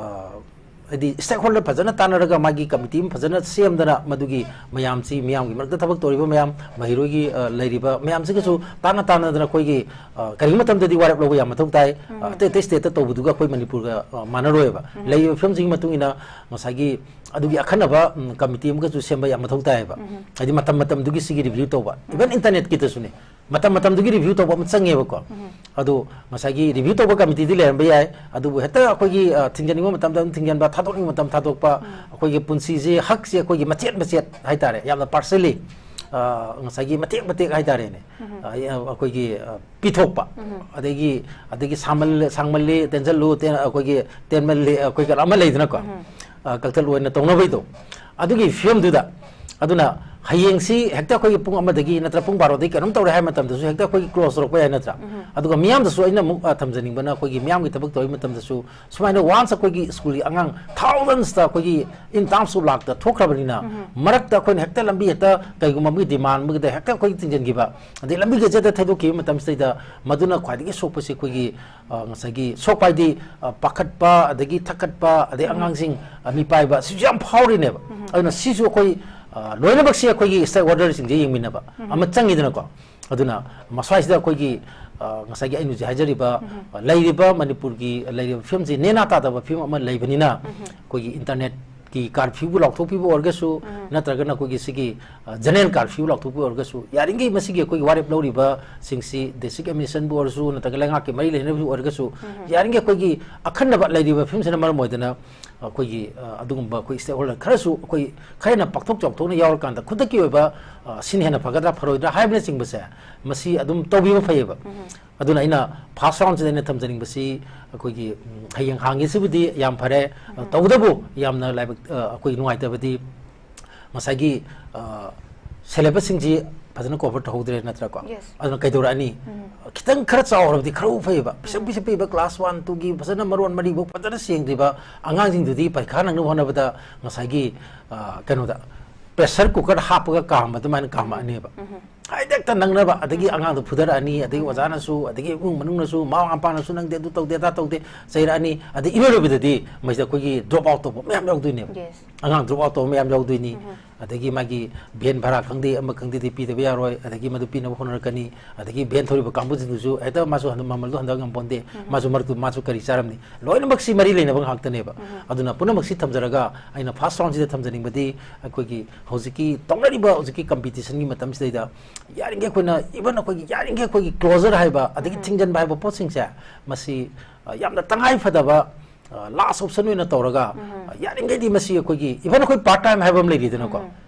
ꯍꯥꯏꯗꯤ stakeholder ꯐꯖꯅ ꯇꯥꯟꯅꯔꯒ ꯃꯥꯒꯤ committee ꯑꯃ ꯐꯖꯅ ꯁꯦꯝꯗꯅ ꯃꯗꯨꯒꯤ ꯃꯌꯥꯝꯁꯤ, ꯃꯤꯌꯥꯝꯒꯤ ꯃꯔꯛꯇ ꯊꯕꯛ ꯇꯧꯔꯤꯕ ꯃꯌꯥꯝ, ꯃꯍꯩꯔꯣꯏꯒꯤ, ꯑ, ꯂꯩꯔꯤꯕ ꯃꯌꯥꯝꯁꯤꯒꯁꯨ ꯇꯥꯟꯅ ꯇꯥꯟꯅꯗꯅ ꯑꯩꯈꯣꯏꯒꯤ, ꯑ, ꯀꯔꯤꯒꯨꯝꯕ ꯃꯇꯝꯗꯗꯤ ꯋꯥꯔꯦꯞ ꯂꯧꯕ ꯌꯥꯝ ꯃꯊꯧ ꯇꯥꯏ꯫ ꯑ, ꯎꯝ꯫ ꯑꯇꯩ ꯑꯇꯩ stateꯇ ꯇꯧꯕꯗꯨꯒ ꯑꯩꯈꯣꯏ ꯃꯅꯤꯄꯨꯔꯒ, ꯑ, ꯃꯥꯟꯅꯔꯣꯏꯕ꯫ ꯎꯝ꯫ ꯂꯩꯔꯤꯕ ꯐꯤꯕꯝꯁꯤꯒꯤ ꯃꯇꯨꯡ ꯏꯟꯅ ꯉꯁꯥꯏꯒꯤ ꯑꯗꯨꯒꯤ ꯑꯈꯟꯅꯕ, ꯎꯝ, committee ꯑꯃꯒꯁꯨ ꯁꯦꯝꯕ ꯌꯥꯝ ꯃꯊꯧ ꯇꯥꯏꯌꯦꯕ꯫ ꯎꯝ꯫ ꯍꯥꯏꯗꯤ ꯃꯇꯝ ꯃꯇꯝꯗꯨꯒꯤ ꯁꯤꯒꯤ review ꯇꯧꯕ꯫ Even ꯎꯝ꯫ Internetꯀꯤꯗꯁꯨꯅꯦ꯫ ꯃꯇꯝ ꯃꯇꯝꯗꯨꯒꯤ review ꯇꯧꯕ ꯑꯃ ꯆꯪꯉꯦꯕꯀꯣ꯫ ꯎꯝ꯫ ꯑꯗꯨ ꯉꯁꯥꯏꯒꯤ review ꯇꯧꯕ committeeꯗꯤ ꯂꯩꯔꯝꯕ ꯌꯥꯏ, ꯑꯗꯨꯕꯨ ꯍꯦꯛꯇ ꯑꯩꯈꯣꯏꯒꯤ, ꯑ, ꯊꯤꯡꯖꯅꯤꯡꯕ ꯃꯇꯝꯗ ꯑꯗꯨꯝ ꯊꯤꯡꯖꯟꯕ, ꯊꯥꯗꯣꯛꯅꯤꯡꯕ ꯃꯇꯝ ꯊꯥꯗꯣꯛꯄ, ꯎꯝ꯫ ꯑꯩꯈꯣꯏꯒꯤ ꯄꯨꯟꯁꯤꯁꯦ, ꯍꯛꯁꯦ ꯑꯩꯈꯣꯏꯒꯤ ꯃꯆꯦꯠ ꯃꯆꯦꯠ ꯍꯥꯏꯇꯥꯔꯦ, ꯌꯥꯝꯅ partially, ꯑ, ꯉꯁꯥꯏꯒꯤ ꯃꯇꯦꯛ ꯃꯇꯦꯛ ꯍꯥꯏꯇꯥꯔꯦꯅꯦ, ꯎꯝ꯫ ꯑ, ꯑꯩꯈꯣꯏꯒꯤ, ꯑ, ꯄꯤꯊꯣꯛꯄ, ꯎꯝ꯫ ꯑꯗꯒꯤ, ꯑꯗꯒꯤ ꯁꯥꯃꯜ-, ꯁꯥꯡꯃꯜꯂꯤ, ꯇꯦꯟꯖꯜꯂꯨ, ꯇꯦꯟ-, ꯑꯩꯈꯣꯏꯒꯤ ꯇꯦꯟꯃꯜꯂꯤ, ꯑꯩꯈꯣꯏ ꯀꯩꯅꯣ ꯑꯃ ꯂꯩꯗꯅꯀꯣ, ꯎꯝ꯫ ꯑ, ꯀꯛꯊꯠꯂꯨ ꯍꯥꯏꯅ ꯇꯧꯅꯕꯩꯗꯣ, ꯑꯗꯨꯒꯤ ꯐꯤꯕꯝꯗꯨꯗ꯫ ꯑꯗꯨꯅ ꯍꯌꯦꯡꯁꯤ ꯍꯦꯛꯇ ꯑꯩꯈꯣꯏꯒꯤ ꯄꯨꯡ ꯑꯃꯗꯒꯤ ꯅꯠꯇ꯭ꯔ ꯄꯨꯡ ꯕꯥꯔꯣꯗꯒꯤ ꯀꯩꯅꯣꯝ ꯇꯧꯔꯦ ꯍꯥꯏꯕ ꯃꯇꯝꯗꯁꯨ ꯍꯦꯛꯇ ꯑꯩꯈꯣꯏꯒꯤ close ꯇꯧꯔꯛꯄ ꯌꯥꯏ, ꯅꯠꯇ꯭ꯔꯥ? ꯎꯝ꯫ ꯑꯗꯨꯒ ꯃꯤꯌꯥꯝꯗꯁꯨ ꯑꯩꯅ ꯑꯃꯨꯛ, ꯑ, ꯊꯝꯖꯅꯤꯡꯕꯅ, ꯑꯩꯈꯣꯏꯒꯤ ꯃꯤꯌꯥꯝꯒꯤ ꯊꯕꯛ ꯇꯧꯔꯤ ꯃꯇꯝꯗꯁꯨ ꯁꯨꯃꯥꯏꯅ once ꯑꯩꯈꯣꯏꯒꯤ ꯁ꯭ꯀꯨꯜꯒꯤ ꯑꯉꯥꯡ thousandsꯇ ꯑꯩꯈꯣꯏꯒꯤ in terms of ꯂꯥꯛꯇ ꯊꯣꯛꯈ꯭ꯔꯕꯅꯤꯅ, ꯎꯝ꯫ ꯃꯔꯛꯇ ꯑꯩꯈꯣꯏꯅ ꯍꯦꯛꯇ ꯂꯝꯕꯤ ꯍꯦꯛꯇ ꯀꯩꯒꯨꯝꯕ ꯑꯃꯒꯤ demand ꯑꯃꯒꯤꯗ ꯍꯦꯛꯇ ꯑꯩꯈꯣꯏ ꯊꯤꯡꯖꯤꯟꯈꯤꯕ, ꯑꯗꯩ ꯂꯝꯕꯤ ꯒꯖꯦꯠꯇ ꯊꯩꯗꯣꯛꯈꯤꯕ ꯃꯇꯝꯁꯤꯗꯩꯗ ꯃꯗꯨꯅ ꯈ꯭ꯋꯥꯏꯗꯒꯤ ꯁꯣꯛꯄꯁꯤ ꯑꯩꯈꯣꯏꯒꯤ, ꯑ, ꯉꯁꯥꯏꯒꯤ ꯁꯣꯛꯄ ꯍꯥꯏꯗꯤ, ꯑ, ꯄꯥꯈꯠꯄ, ꯑꯗꯒꯤ ꯊꯛꯀꯠꯄ, ꯑꯗꯩ ꯎꯝ꯫ ꯑꯉꯥꯡꯁꯤꯡ, ꯑ, ꯃꯤꯄꯥꯏꯕ, ꯁꯤꯁꯨ ꯌꯥꯝ ꯐꯥꯎꯔꯤꯅꯦꯕ꯫ ꯎꯝ꯫ ꯑꯗꯨꯅ ꯁꯤꯁꯨ ꯑꯩꯈꯣꯏ, ꯑ, ꯂꯣꯏꯅꯃꯛꯁꯦ ꯑꯩꯈꯣꯏꯒꯤ stakeholderꯁꯤꯡꯁꯦ ꯌꯦꯡꯃꯤꯟꯅꯕ ꯎꯝ꯫ ꯑꯃ ꯆꯪꯉꯤꯗꯅꯀꯣ꯫ ꯑꯗꯨꯅ ꯃꯁ꯭ꯋꯥꯏꯁꯤꯗ ꯑꯩꯈꯣꯏꯒꯤ, ꯑ, ꯉꯁꯥꯏꯒꯤ ꯑꯩꯅ ꯍꯧꯖꯤꯛ ꯍꯥꯏꯖꯔꯤꯕ, ꯎꯝ꯫ ꯑ, ꯂꯩꯔꯤꯕ ꯃꯅꯤꯄꯨꯔꯒꯤ ꯂꯩꯔꯤꯕ ꯐꯤꯕꯝꯁꯤ ꯅꯦꯅꯥ ꯇꯥꯗꯕ ꯐꯤꯕꯝ ꯑꯃ ꯂꯩꯕꯅꯤꯅ, ꯎꯝ꯫ ꯑꯩꯈꯣꯏꯒꯤ internetꯀꯤ curfewꯕꯨ ꯂꯥꯎꯊꯣꯛꯄꯤꯕ ꯑꯣꯏꯔꯒꯁꯨ, ꯎꯝ꯫ ꯅꯠꯇ꯭ꯔꯒꯅ ꯑꯩꯈꯣꯏꯒꯤ ꯁꯤꯒꯤ, ꯑ, general curfew ꯂꯥꯎꯊꯣꯛꯄ ꯑꯣꯏꯔꯒꯁꯨ, ꯌꯥꯔꯤꯈꯩ ꯃꯁꯤꯒꯤ ꯑꯩꯈꯣꯏꯒꯤ ꯋꯥꯔꯦꯞ ꯂꯧꯔꯤꯕꯁꯤꯡꯁꯤ, district administrationꯕꯨ ꯑꯣꯏꯔꯁꯨ, ꯅꯠꯇ꯭ꯔꯒ ꯂꯩꯉꯥꯛꯀꯤ ꯃꯔꯤ ꯂꯩꯅꯕꯕꯨ ꯑꯣꯏꯔꯒꯁꯨ, ꯌꯥꯔꯤꯈꯩ ꯑꯩꯈꯣꯏꯒꯤ ꯑꯈꯟꯅꯕ ꯂꯩꯔꯤꯕ ꯐꯤꯕꯝꯁꯤꯅ ꯃꯔꯝ ꯑꯣꯏꯗꯅ, ꯑꯩꯈꯣꯏꯒꯤ, ꯑ, ꯑꯗꯨꯒꯨꯝꯕ ꯑꯩꯈꯣꯏ stakeholder ꯈꯔꯁꯨ ꯑꯩꯈꯣꯏ ꯈꯔ ꯍꯦꯟꯅ ꯄꯥꯛꯊꯣꯛ ꯆꯥꯎꯊꯣꯛꯅ ꯌꯥꯎꯔꯀꯥꯟꯗ ꯈꯨꯗꯛꯀꯤ ꯑꯣꯏꯕ, ꯑ, ꯁꯤꯅ ꯍꯦꯟꯅ ꯐꯒꯗ꯭ꯔꯥ ꯐꯔꯣꯏꯗ꯭ꯔꯥ ꯍꯥꯏꯕꯅꯆꯤꯡꯕꯁꯦ ꯃꯁꯤ ꯑꯗꯨꯝ ꯇꯧꯕꯤꯕ ꯐꯩꯌꯦꯕ꯫ ꯑꯗꯨꯅ ꯑꯩꯅ first roundꯁꯤꯗ ꯑꯩꯅ ꯊꯝꯖꯅꯤꯡꯕꯁꯤ ꯑꯩꯈꯣꯏꯒꯤ, ꯎꯝ, ꯍꯌꯦꯡ ꯍꯥꯡꯉꯤꯁꯤꯕꯨꯗꯤ ꯌꯥꯝ ꯐꯔꯦ꯫ ꯇꯧꯕꯇꯕꯨ ꯌꯥꯝꯅ ꯂꯥꯏꯕꯛ, ꯑ, ꯑꯩꯈꯣꯏ ꯅꯨꯡꯉꯥꯏꯇꯕꯗꯤ ꯉꯁꯥꯏꯒꯤ, ꯑ, syllabusꯁꯤꯡꯁꯤ ꯐꯖꯅ cover ꯇꯧꯍꯧꯗ꯭ꯔꯦ ꯅꯠꯇ꯭ꯔꯥꯀꯣ? Yes. ꯑꯗꯨꯅ ꯀꯩꯗꯧꯔꯛꯑꯅꯤ? ꯈꯤꯇꯪ ꯈꯔ ꯆꯥꯎꯔꯕꯗꯤ ꯈꯔꯕꯨ ꯐꯩꯌꯦꯕ꯫ ꯄꯤꯁꯛ ꯄꯤꯁꯛ ꯄꯤꯕ class one, twoꯒꯤ ꯐꯖꯅ ꯃꯔꯣꯟ ꯃꯔꯤꯐꯥꯎ ꯐꯖꯅ ꯁꯦꯡꯗ꯭ꯔꯤꯕ ꯑꯉꯥꯡꯁꯤꯡꯗꯨꯗꯤ ꯄꯔꯤꯈꯥ ꯅꯪꯅꯕ ꯍꯣꯠꯅꯕꯗ ꯉꯁꯥꯏꯒꯤ, ꯑ, ꯀꯩꯅꯣꯗ pressure cooker ꯍꯥꯞꯄꯒ ꯀꯥꯝꯕ ꯑꯗꯨꯃꯥꯏꯅ ꯀꯥꯝꯃꯛꯑꯅꯦꯕ꯫ ꯍꯥꯏꯗꯤ ꯍꯦꯛꯇ ꯅꯪꯅꯕ, ꯑꯗꯒꯤ ꯑꯉꯥꯡꯗꯣ ꯐꯨꯊꯔꯛꯑꯅꯤ, ꯑꯗꯒꯤ ꯑꯣꯖꯥꯅꯁꯨ, ꯑꯗꯒꯤ ꯏꯃꯨꯡ ꯃꯅꯨꯡꯅꯁꯨ, ꯃꯃꯥ ꯃꯄꯥꯅꯁꯨ "ꯅꯪꯗꯤ ꯑꯗꯨ ꯇꯧꯗꯦ, ꯑꯗꯥ ꯇꯧꯗꯦ" ꯆꯩꯔꯛꯑꯅꯤ꯫ ꯑꯗꯩ ꯏꯔꯣꯏ ꯂꯣꯏꯕꯗꯗꯤ ꯃꯁꯤꯗ ꯑꯩꯈꯣꯏꯒꯤ drop out ꯇꯧꯕ ꯃꯌꯥꯝ ꯌꯥꯎꯗꯣꯏꯅꯦꯕ꯫ Yes. ꯑꯉꯥꯡ drop out ꯇꯧꯕ ꯃꯌꯥꯝ ꯌꯥꯎꯗꯣꯏꯅꯤ꯫ ꯑꯗꯒꯤ ꯃꯥꯒꯤ van ꯚꯔꯥ ꯈꯪꯗꯦ, ꯑꯃ ꯈꯪꯗꯦꯗꯤ ꯄꯤꯗꯕ ꯌꯥꯔꯣꯏ, ꯑꯗꯒꯤ ꯃꯗꯨ ꯄꯤꯅꯕ ꯍꯣꯠꯅꯔꯛꯀꯅꯤ꯫ ꯑꯗꯒꯤ van ꯊꯧꯔꯤꯕ ꯀꯥꯡꯕꯨꯁꯤꯡꯗꯨꯁꯨ ꯍꯦꯛꯇ ꯃꯥꯁꯨ ꯍꯟꯗꯛ ꯃꯃꯜꯗꯣ ꯍꯟꯊ ꯉꯝꯄꯣꯟꯇꯦ, ꯃꯥꯁꯨ ꯃꯔꯛꯇꯨ ꯃꯥꯁꯨ ꯀꯔꯤ ꯆꯥꯔꯝꯅꯤ꯫ ꯂꯣꯏꯅꯃꯛꯁꯤ ꯃꯔꯤ ꯂꯩꯅꯕ ꯉꯥꯛꯇꯅꯦꯕ꯫ ꯑꯗꯨꯅ ꯄꯨꯝꯅꯃꯛꯁꯤ ꯊꯝꯖꯔꯒ ꯑꯩꯅ first roundꯁꯤꯗ ꯊꯝꯖꯅꯤꯡꯕꯗꯤ ꯑꯩꯈꯣꯏꯒꯤ ꯍꯧꯖꯤꯛꯀꯤ ꯇꯧꯅꯔꯤꯕ ꯍꯧꯖꯤꯛꯀꯤ competitionꯒꯤ ꯃꯇꯝꯁꯤꯗꯩꯗ ꯌꯥꯔꯤꯈꯩ ꯑꯩꯈꯣꯏꯅ, even ꯑꯩꯈꯣꯏꯒꯤ ꯌꯥꯔꯤꯈꯩ ꯑꯩꯈꯣꯏꯒꯤ closure ꯍꯥꯏꯕ, ꯑꯗꯒꯤ ꯊꯤꯡꯖꯤꯟꯕ ꯍꯥꯏꯕ ꯄꯣꯠꯁꯤꯡꯁꯦ, ꯃꯁꯤ, ꯑ, ꯌꯥꯝꯅ ꯇꯉꯥꯏ ꯐꯗꯕ, ꯑ, last option ꯑꯣꯏꯅ ꯇꯧꯔꯒ, ꯑ, ꯌꯥꯔꯤꯈꯩꯗꯤ ꯃꯁꯤ ꯑꯩꯈꯣꯏꯒꯤ, even ꯑꯩꯈꯣꯏ part time ꯍꯥꯏꯕ ꯑꯃ ꯂꯩꯔꯤꯗꯅꯀꯣ꯫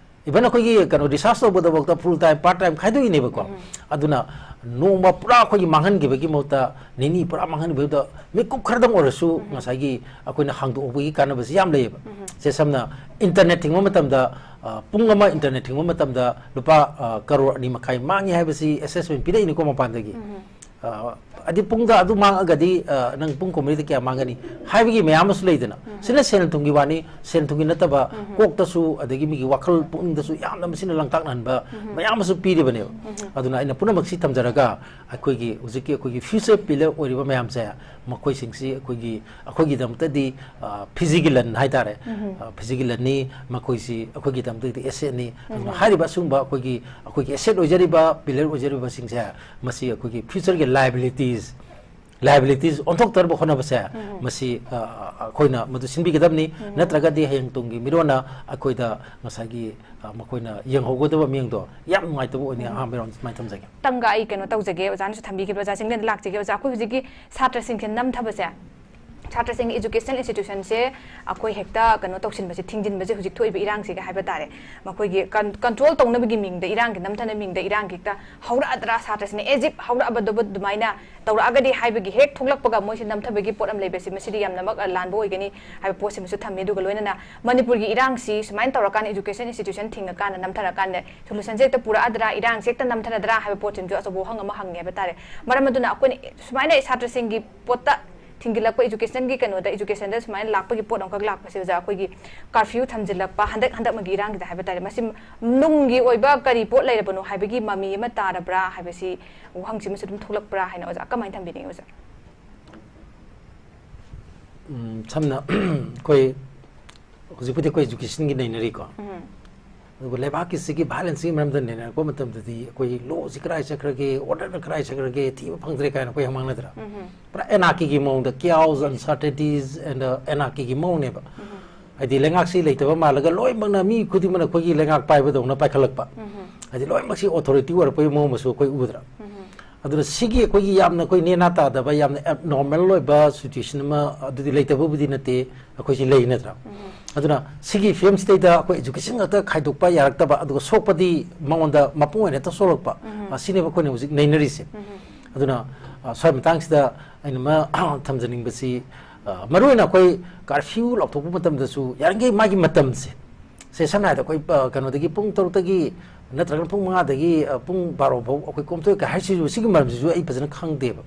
Even ꯑꯩꯈꯣꯏꯒꯤ ꯀꯩꯅꯣ research ꯇꯧꯕꯗꯐꯥꯎꯗ full time, part time ꯈꯥꯏꯗꯣꯛꯏꯅꯦꯕꯀꯣ꯫ ꯑꯗꯨꯅ ꯅꯣꯡꯃ ꯄꯨꯔꯥ ꯑꯩꯈꯣꯏꯒꯤ ꯃꯥꯡꯍꯟꯈꯤꯕꯒꯤ ꯃꯍꯨꯠꯇ ꯅꯤꯅꯤ ꯄꯨꯔꯥ ꯃꯥꯡꯍꯟꯈꯤꯕꯗ ꯃꯤꯀꯨꯞ ꯈꯔꯗꯪ ꯑꯣꯏꯔꯁꯨ ꯉꯁꯥꯏꯒꯤ ꯑꯩꯈꯣꯏꯅ ꯍꯥꯡꯗꯣꯛꯍꯧꯕꯒꯤ ꯀꯥꯟꯅꯕꯁꯤ ꯌꯥꯝ ꯂꯩꯌꯦꯕ꯫ ꯁꯦ ꯁꯝꯅ internet ꯊꯤꯡꯕ ꯃꯇꯝꯗ, ꯑ, ꯄꯨꯡ ꯑꯃ internet ꯊꯤꯡꯕ ꯃꯇꯝꯗ ꯂꯨꯄꯥ, ꯑ, ꯀꯔꯣꯔ ꯑꯅꯤ ꯃꯈꯥꯏ ꯃꯥꯡꯉꯤ ꯍꯥꯏꯕꯁꯤ assessment ꯄꯤꯔꯛꯏꯅꯤꯀꯣ ꯃꯄꯥꯟꯗꯒꯤ꯫ ꯑ, ꯍꯥꯏꯗꯤ ꯄꯨꯡꯗ ꯑꯗꯨ ꯃꯥꯡꯉꯒꯗꯤ, ꯑ, ꯅꯪ ꯄꯨꯡ ꯀꯨꯟꯃꯔꯤꯗ ꯀꯌꯥ ꯃꯥꯡꯒꯅꯤ ꯍꯥꯏꯕꯒꯤ ꯃꯌꯥꯝ ꯑꯃꯁꯨ ꯂꯩꯗꯅ꯫ ꯁꯤꯅ ꯁꯦꯜ ꯊꯨꯝꯒꯤ ꯋꯥꯅꯤ, ꯁꯦꯜ ꯊꯨꯝꯒꯤ ꯅꯠꯇꯕ ꯀꯣꯛꯇꯁꯨ, ꯑꯗꯒꯤ ꯃꯤꯒꯤ ꯋꯥꯈꯜ ꯄꯨꯛꯅꯤꯡꯗꯁꯨ ꯌꯥꯝꯅ ꯃꯁꯤꯅ ꯂꯥꯡꯇꯥꯛꯅꯍꯟꯕ ꯃꯌꯥꯝ ꯑꯃꯁꯨ ꯄꯤꯔꯤꯕꯅꯦꯕ꯫ ꯑꯗꯨꯅ ꯑꯩꯅ ꯄꯨꯝꯅꯃꯛꯁꯤ ꯊꯝꯖꯔꯒ ꯑꯩꯈꯣꯏꯒꯤ ꯍꯧꯖꯤꯛꯀꯤ ꯑꯩꯈꯣꯏꯒꯤ future pillar ꯑꯣꯏꯔꯤꯕ ꯃꯌꯥꯝꯁꯦ, ꯃꯈꯣꯏꯁꯤꯡꯁꯤ ꯑꯩꯈꯣꯏꯒꯤ, ꯑꯩꯈꯣꯏꯒꯤꯗꯃꯛꯇꯗꯤ, ꯑ, ꯐꯤꯖꯤꯒꯤ ꯂꯟ ꯍꯥꯏꯇꯥꯔꯦ꯫ ꯑ, ꯐꯤꯖꯤꯒꯤ ꯂꯟꯅꯤ, ꯃꯈꯣꯏꯁꯤ ꯑꯩꯈꯣꯏꯒꯤꯗꯃꯛꯇꯗꯤ assetꯅꯤ꯫ ꯑꯗꯨꯅ ꯍꯥꯏꯔꯤꯕ ꯑꯁꯤꯒꯨꯝꯕ ꯑꯩꯈꯣꯏꯒꯤ, ꯑꯩꯈꯣꯏꯒꯤ asset ꯑꯣꯏꯖꯔꯤꯕ, pillar ꯑꯣꯏꯖꯔꯤꯕꯁꯤꯡꯁꯦ ꯃꯁꯤ ꯑꯩꯈꯣꯏꯒꯤ futureꯒꯤ liabilities ꯂꯥꯏꯕꯤꯂꯤꯇꯤꯁ ꯑꯣꯟꯊꯣꯛꯇꯅꯕ ꯍꯣꯠꯅꯕꯁꯦ, ꯃꯁꯤ, ꯑ, ꯑꯩꯈꯣꯏꯅ ꯃꯗꯨ ꯁꯤꯟꯕꯤꯒꯗꯕꯅꯤ꯫ ꯅꯠꯇ꯭ꯔꯒꯗꯤ ꯍꯌꯦꯡ ꯇꯨꯡꯒꯤ ꯃꯤꯔꯣꯟꯅ ꯑꯩꯈꯣꯏꯗ ꯉꯁꯥꯏꯒꯤ, ꯑ, ꯃꯈꯣꯏꯅ ꯌꯦꯡꯍꯧꯒꯗꯕ ꯃꯤꯠꯌꯦꯡꯗꯣ ꯌꯥꯝ ꯅꯨꯡꯉꯥꯏꯇꯕ ꯑꯣꯏꯅꯤ꯫ ꯑꯍꯥꯟꯕ ꯔꯥꯎꯟ ꯁꯨꯃꯥꯏꯅ ꯊꯝꯖꯒꯦ꯫ ꯇꯪꯒ ꯑꯩ ꯀꯩꯅꯣ ꯇꯧꯖꯒꯦ, ꯑꯣꯖꯥꯅꯁꯨ ꯊꯝꯕꯤꯈꯤꯕ, ꯑꯣꯖꯥ ꯆꯤꯡꯂꯦꯟꯗ ꯂꯥꯛꯆꯒꯦ꯫ ꯑꯣꯖꯥ, ꯑꯩꯈꯣꯏ ꯍꯧꯖꯤꯛꯀꯤ ꯁꯥꯇ꯭ꯔꯁꯤꯡꯁꯦ ꯅꯝꯊꯕꯁꯦ, ꯁꯥꯇ꯭ꯔꯁꯤꯡꯒꯤ education institution ꯁꯦ ꯑꯩꯈꯣꯏ ꯍꯦꯛꯇ ꯀꯩꯅꯣ ꯇꯧꯁꯤꯟꯕꯁꯦ, ꯊꯤꯡꯖꯤꯟꯕꯁꯦ ꯍꯧꯖꯤꯛ ꯊꯣꯛꯏꯕ ꯏꯔꯥꯡꯁꯤꯒ ꯍꯥꯏꯕ ꯇꯥꯔꯦ, ꯃꯈꯣꯏꯒꯤ ꯀꯟ-, control ꯇꯧꯅꯕꯒꯤ ꯃꯤꯡꯗ, ꯏꯔꯥꯡꯒꯤ ꯅꯝꯊꯅꯕ ꯃꯤꯡꯗ ꯏꯔꯥꯡꯒꯤ ꯍꯦꯛꯇ ꯍꯧꯔꯛꯑꯗ꯭ꯔꯥ, ꯁꯥꯇ꯭ꯔꯁꯤꯡꯅ as if ꯍꯧꯔꯛꯑꯕꯗꯨꯕꯨ ꯑꯗꯨꯃꯥꯏꯅ ꯇꯧꯔꯛꯑꯒꯗꯤ ꯍꯥꯏꯕꯒꯤ ꯍꯦꯛ ꯊꯣꯛꯂꯛꯄꯒ ꯃꯣꯏꯁꯦ ꯅꯝꯊꯕꯒꯤ ꯄꯣꯠ ꯑꯃ ꯂꯩꯕꯁꯤ, ꯃꯁꯤꯗꯤ ꯌꯥꯝꯅꯃꯛ ꯂꯥꯟꯕ ꯑꯣꯏꯒꯅꯤ ꯍꯥꯏꯕ ꯄꯣꯠꯁꯤꯃꯁꯨ ꯊꯝꯃꯤ꯫ ꯑꯗꯨꯒ ꯂꯣꯏꯅꯅ ꯃꯅꯤꯄꯨꯔꯒꯤ ꯏꯔꯥꯡꯁꯤ ꯁꯨꯃꯥꯏꯅ ꯇꯧꯔꯀꯥꯟꯗ, education institution ꯊꯤꯡꯉꯀꯥꯟꯗ, ꯅꯝꯊꯔꯀꯥꯟꯗ solution ꯁꯦ ꯍꯦꯛꯇ ꯄꯨꯔꯛꯑꯗ꯭ꯔꯥ, ꯏꯔꯥꯡꯁꯦ ꯍꯦꯛꯇ ꯅꯝꯊꯔꯗ꯭ꯔꯥ ꯍꯥꯏꯕ ꯄꯣꯠꯁꯤꯃꯁꯨ ꯑꯆꯧꯕ ꯋꯥꯍꯪ ꯑꯃ ꯍꯪꯉꯦ ꯍꯥꯏꯕ ꯇꯥꯔꯦ꯫ ꯃꯔꯝ ꯑꯗꯨꯅ ꯑꯩꯈꯣꯏꯅ ꯁꯨꯃꯥꯏꯅ ꯁꯥꯇ꯭ꯔꯁꯤꯡꯒꯤ ꯄꯣꯠꯇ ꯊꯤꯡꯖꯤꯜꯂꯛꯄ, education ꯒꯤ ꯀꯩꯅꯣꯗ, education ꯗ ꯁꯨꯃꯥꯏꯅ ꯂꯥꯛꯄꯒꯤ ꯄꯣꯠ ꯑꯃꯈꯛ ꯂꯥꯛꯄꯁꯦ, ꯑꯣꯖꯥ, ꯑꯩꯈꯣꯏꯒꯤ curfew ꯊꯝꯖꯤꯜꯂꯛꯄ, ꯍꯟꯗꯛ, ꯍꯟꯗꯛꯃꯒꯤ ꯏꯔꯥꯡꯒꯤꯗ ꯍꯥꯏꯕ ꯇꯥꯔꯦ, ꯃꯁꯤ ꯅꯨꯡꯒꯤ ꯑꯣꯏꯕ ꯀꯔꯤ ꯄꯣꯠ ꯂꯩꯔꯕꯅꯣ ꯍꯥꯏꯕꯒꯤ ꯃꯃꯤ ꯑꯃ ꯇꯥꯔꯕ꯭ꯔꯥ ꯍꯥꯏꯕꯁꯤ, ꯋꯥꯍꯪꯁꯤꯃꯁꯨ ꯑꯗꯨꯝ ꯊꯣꯛꯂꯛꯄ꯭ꯔꯥ ꯍꯥꯏꯅ, ꯑꯣꯖꯥ, ꯀꯃꯥꯏꯅ ꯊꯝꯕꯤꯅꯤꯡꯉꯤ, ꯑꯣꯖꯥ? ꯎꯝ, ꯁꯝꯅ ꯑꯩꯈꯣꯏ ꯍꯧꯖꯤꯛꯄꯨꯗꯤ ꯑꯩꯈꯣꯏ education ꯒꯤ ꯅꯩꯅꯔꯤꯀꯣ꯫ ꯑꯗꯨꯒ ꯂꯩꯕꯥꯛꯀꯤ ꯁꯤꯒꯤ violence ꯀꯤ ꯃꯔꯝꯗ ꯅꯩꯅꯔꯛꯄ ꯃꯇꯝꯗꯗꯤ ꯑꯩꯈꯣꯏ law ꯁꯤ ꯀꯗꯥꯏ ꯆꯠꯈ꯭ꯔꯒꯦ, order ꯅ ꯀꯗꯥꯏ ꯆꯠꯈ꯭ꯔꯒꯦ, ꯊꯤꯕ ꯐꯪꯗ꯭ꯔꯦ ꯀꯥꯏꯅ ꯑꯩꯈꯣꯏ ꯍꯪ ꯃꯥꯡꯅꯗ꯭ꯔꯥ? ꯄꯨꯔꯥ anarchy ꯒꯤ ꯃꯑꯣꯡꯗ, chaos, uncertainties and, uh, anarchy ꯒꯤ ꯃꯑꯣꯡꯅꯦꯕ꯫ ꯍꯥꯏꯗꯤ ꯂꯩꯉꯥꯛꯁꯤ ꯂꯩꯇꯕ ꯃꯥꯜꯂꯒ ꯂꯣꯏꯅꯃꯛꯅ, ꯃꯤ ꯈꯨꯗꯤꯡꯃꯛꯅ ꯑꯩꯈꯣꯏꯒꯤ ꯂꯩꯉꯥꯛ ꯄꯥꯏꯕꯗꯧꯅ ꯄꯥꯏꯈꯠꯂꯛꯄ꯫ ꯍꯥꯏꯗꯤ ꯂꯣꯏꯅꯃꯛꯁꯤ authority ꯑꯣꯏꯔꯛꯄꯒꯤ ꯃꯑꯣꯡ ꯑꯃꯁꯨ ꯑꯩꯈꯣꯏ ꯎꯗ꯭ꯔꯥ? ꯑꯗꯨꯅ ꯁꯤꯒꯤ ꯑꯩꯈꯣꯏꯒꯤ ꯌꯥꯝꯅ ꯑꯩꯈꯣꯏ ꯅꯦꯅꯥ ꯇꯥꯗꯕ, ꯌꯥꯝꯅ abnormal ꯑꯣꯏꯕ situation ꯑꯃ ꯑꯗꯨꯗꯤ ꯂꯩꯇꯕꯕꯨꯗꯤ ꯅꯠꯇꯦ, ꯑꯩꯈꯣꯏꯁꯤ ꯂꯩ ꯅꯠꯇ꯭ꯔꯥ? ꯑꯗꯨꯅ ꯁꯤꯒꯤ ꯐꯤꯕꯝꯁꯤꯗꯩꯗ ꯑꯩꯈꯣꯏ education ꯉꯥꯛꯇ ꯈꯥꯏꯗꯣꯛꯄ ꯌꯥꯔꯛꯇꯕ, ꯑꯗꯨꯒ ꯁꯣꯛꯄꯗꯤ ꯃꯉꯣꯟꯗ ꯃꯄꯨꯡ ꯑꯣꯏꯅ ꯍꯦꯛꯇ ꯁꯣꯛꯂꯛꯄ, ꯑ, ꯁꯤꯅꯦꯕ ꯑꯩꯈꯣꯏꯅ ꯍꯧꯖꯤꯛ ꯅꯩꯅꯔꯤꯁꯦ꯫ ꯑꯗꯨꯅ, ꯑ, ꯁ꯭ꯋꯥꯏ ꯃꯇꯥꯡꯁꯤꯗ ꯑꯩꯅ ꯑꯃ ꯊꯝꯖꯅꯤꯡꯕꯁꯤ, ꯑ, ꯃꯔꯨꯑꯣꯏꯅ ꯑꯩꯈꯣꯏ curfew ꯂꯥꯎꯊꯣꯛꯄ ꯃꯇꯝꯗꯁꯨ ꯌꯥꯔꯤꯈꯩ ꯃꯥꯒꯤ ꯃꯇꯝꯁꯦ, ꯁꯦ, ꯁꯝꯅ ꯍꯥꯏꯔꯕꯗ ꯑꯩꯈꯣꯏ, ꯑ, ꯀꯩꯅꯣꯗꯒꯤ ꯄꯨꯡ ꯇꯔꯨꯛꯇꯒꯤ ꯅꯠꯇ꯭ꯔꯒꯅ ꯄꯨꯡ ꯃꯉꯥꯗꯒꯤ, ꯑ, ꯄꯨꯡ ꯕꯥꯔꯣ ꯐꯥꯎ ꯑꯩꯈꯣꯏ ꯀꯣꯝꯊꯣꯛꯑꯦ ꯀꯥꯏ ꯍꯥꯏꯁꯤꯁꯨ, ꯁꯤꯒꯤ ꯃꯔꯝꯁꯤꯁꯨ ꯑꯩ ꯐꯖꯅ ꯈꯪꯗꯦꯕ꯫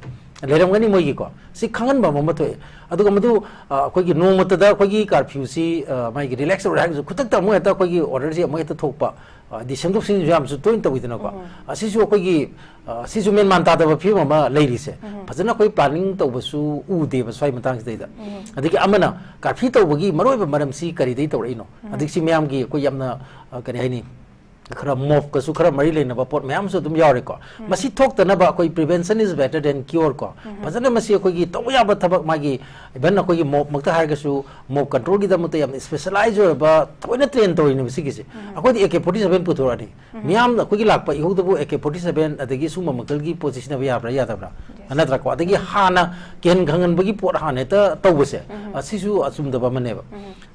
ꯂꯩꯔꯝꯒꯅꯤ ꯃꯣꯏꯒꯤꯀꯣ꯫ ꯁꯤ ꯈꯪꯍꯟꯕ ꯑꯃ ꯊꯣꯛꯑꯦ꯫ ꯑꯗꯨꯒ ꯃꯗꯨ, ꯑ, ꯑꯩꯈꯣꯏꯒꯤ ꯅꯣꯡꯃꯇꯗ ꯑꯩꯈꯣꯏꯒꯤ curfew ꯁꯤ, ꯑ, ꯃꯥꯒꯤ relax ꯇꯧꯔꯦ ꯍꯥꯏꯔꯒꯁꯨ ꯈꯨꯗꯛꯇ ꯑꯃꯨꯛ ꯍꯦꯛꯇ ꯑꯩꯈꯣꯏꯒꯤ order ꯁꯤ ꯑꯃꯨꯛ ꯍꯦꯛꯇ ꯊꯣꯛꯄ, ꯑ, ꯍꯥꯏꯗꯤ ꯁꯦꯝꯗꯣꯛ ꯁꯦꯝꯖꯤꯟꯁꯨ ꯌꯥꯝꯁꯨ ꯇꯣꯏꯅ ꯇꯧꯋꯤꯗꯅꯀꯣ꯫ ꯑꯁꯤꯁꯨ ꯑꯩꯈꯣꯏꯒꯤ, ꯑ, ꯁꯤꯁꯨ ꯃꯦꯟ ꯃꯥꯟ ꯇꯥꯗꯕ ꯐꯤꯕꯝ ꯑꯃ ꯂꯩꯔꯤꯁꯦ꯫ ꯐꯖꯅ ꯑꯩꯈꯣꯏ planning ꯇꯧꯕꯁꯨ ꯎꯗꯦꯕ ꯁ꯭ꯋꯥꯏ ꯃꯇꯥꯡꯁꯤꯗꯩꯗ꯫ ꯑꯗꯒꯤ ꯑꯃꯅ curfew ꯇꯧꯕꯒꯤ ꯃꯔꯨꯑꯣꯏꯕ ꯃꯔꯝꯁꯤ ꯀꯔꯤꯗꯒꯤ ꯇꯧꯔꯛꯏꯅꯣ? ꯑꯗꯒꯤ ꯁꯤ ꯃꯌꯥꯝꯒꯤ ꯑꯩꯈꯣꯏ ꯌꯥꯝꯅ, ꯑ, ꯀꯔꯤ ꯍꯥꯏꯅꯤ? ꯈꯔ ꯃꯣꯞꯀꯁꯨ ꯈꯔ ꯃꯔꯤ ꯂꯩꯅꯕ ꯄꯣꯠ ꯃꯌꯥꯝꯁꯨ ꯑꯗꯨꯝ ꯌꯥꯎꯔꯦꯀꯣ꯫ ꯃꯁꯤ ꯊꯣꯛꯇꯅꯕ ꯑꯩꯈꯣꯏ prevention is better than cure ꯀꯣ꯫ ꯐꯖꯅ ꯃꯁꯤ ꯑꯩꯈꯣꯏꯒꯤ ꯇꯧꯕ ꯌꯥꯕ ꯊꯕꯛ ꯃꯥꯒꯤ, even ꯑꯩꯈꯣꯏꯒꯤ ꯃꯣꯞꯃꯛꯇ ꯍꯥꯏꯔꯒꯁꯨ ꯃꯣꯞ controlꯒꯤꯗꯃꯛꯇ ꯌꯥꯝ specialize ꯑꯣꯏꯔꯕ ꯊꯑꯣꯏꯅ train ꯇꯧꯔꯤꯅꯦꯕ ꯁꯤꯒꯤꯁꯦ꯫ ꯑꯩꯈꯣꯏꯗꯤ AK forty seven ꯄꯨꯊꯣꯔꯛꯑꯅꯤ꯫ ꯃꯤꯌꯥꯝꯅ ꯑꯩꯈꯣꯏꯒꯤ ꯂꯥꯛꯄ ꯏꯍꯧꯗꯕꯨ AK forty seven ꯑꯗꯒꯤ ꯁꯨꯝꯕ ꯃꯈꯜꯒꯤ ꯄꯣꯠꯁꯤ ꯁꯤꯖꯤꯟꯅꯕ ꯌꯥꯕ꯭ꯔꯥ ꯌꯥꯗꯕ꯭ꯔꯥ? ꯅꯠꯇ꯭ꯔꯥꯀꯣ? ꯑꯗꯒꯤ ꯍꯥꯟꯅ ꯀꯤꯍꯟ ꯈꯪꯍꯟꯕꯒꯤ ꯄꯣꯠ ꯍꯥꯟꯅ ꯍꯦꯛꯇ ꯇꯧꯕꯁꯦ, ꯑ, ꯁꯤꯁꯨ ꯑꯆꯨꯝꯗꯕ ꯑꯃꯅꯦꯕ꯫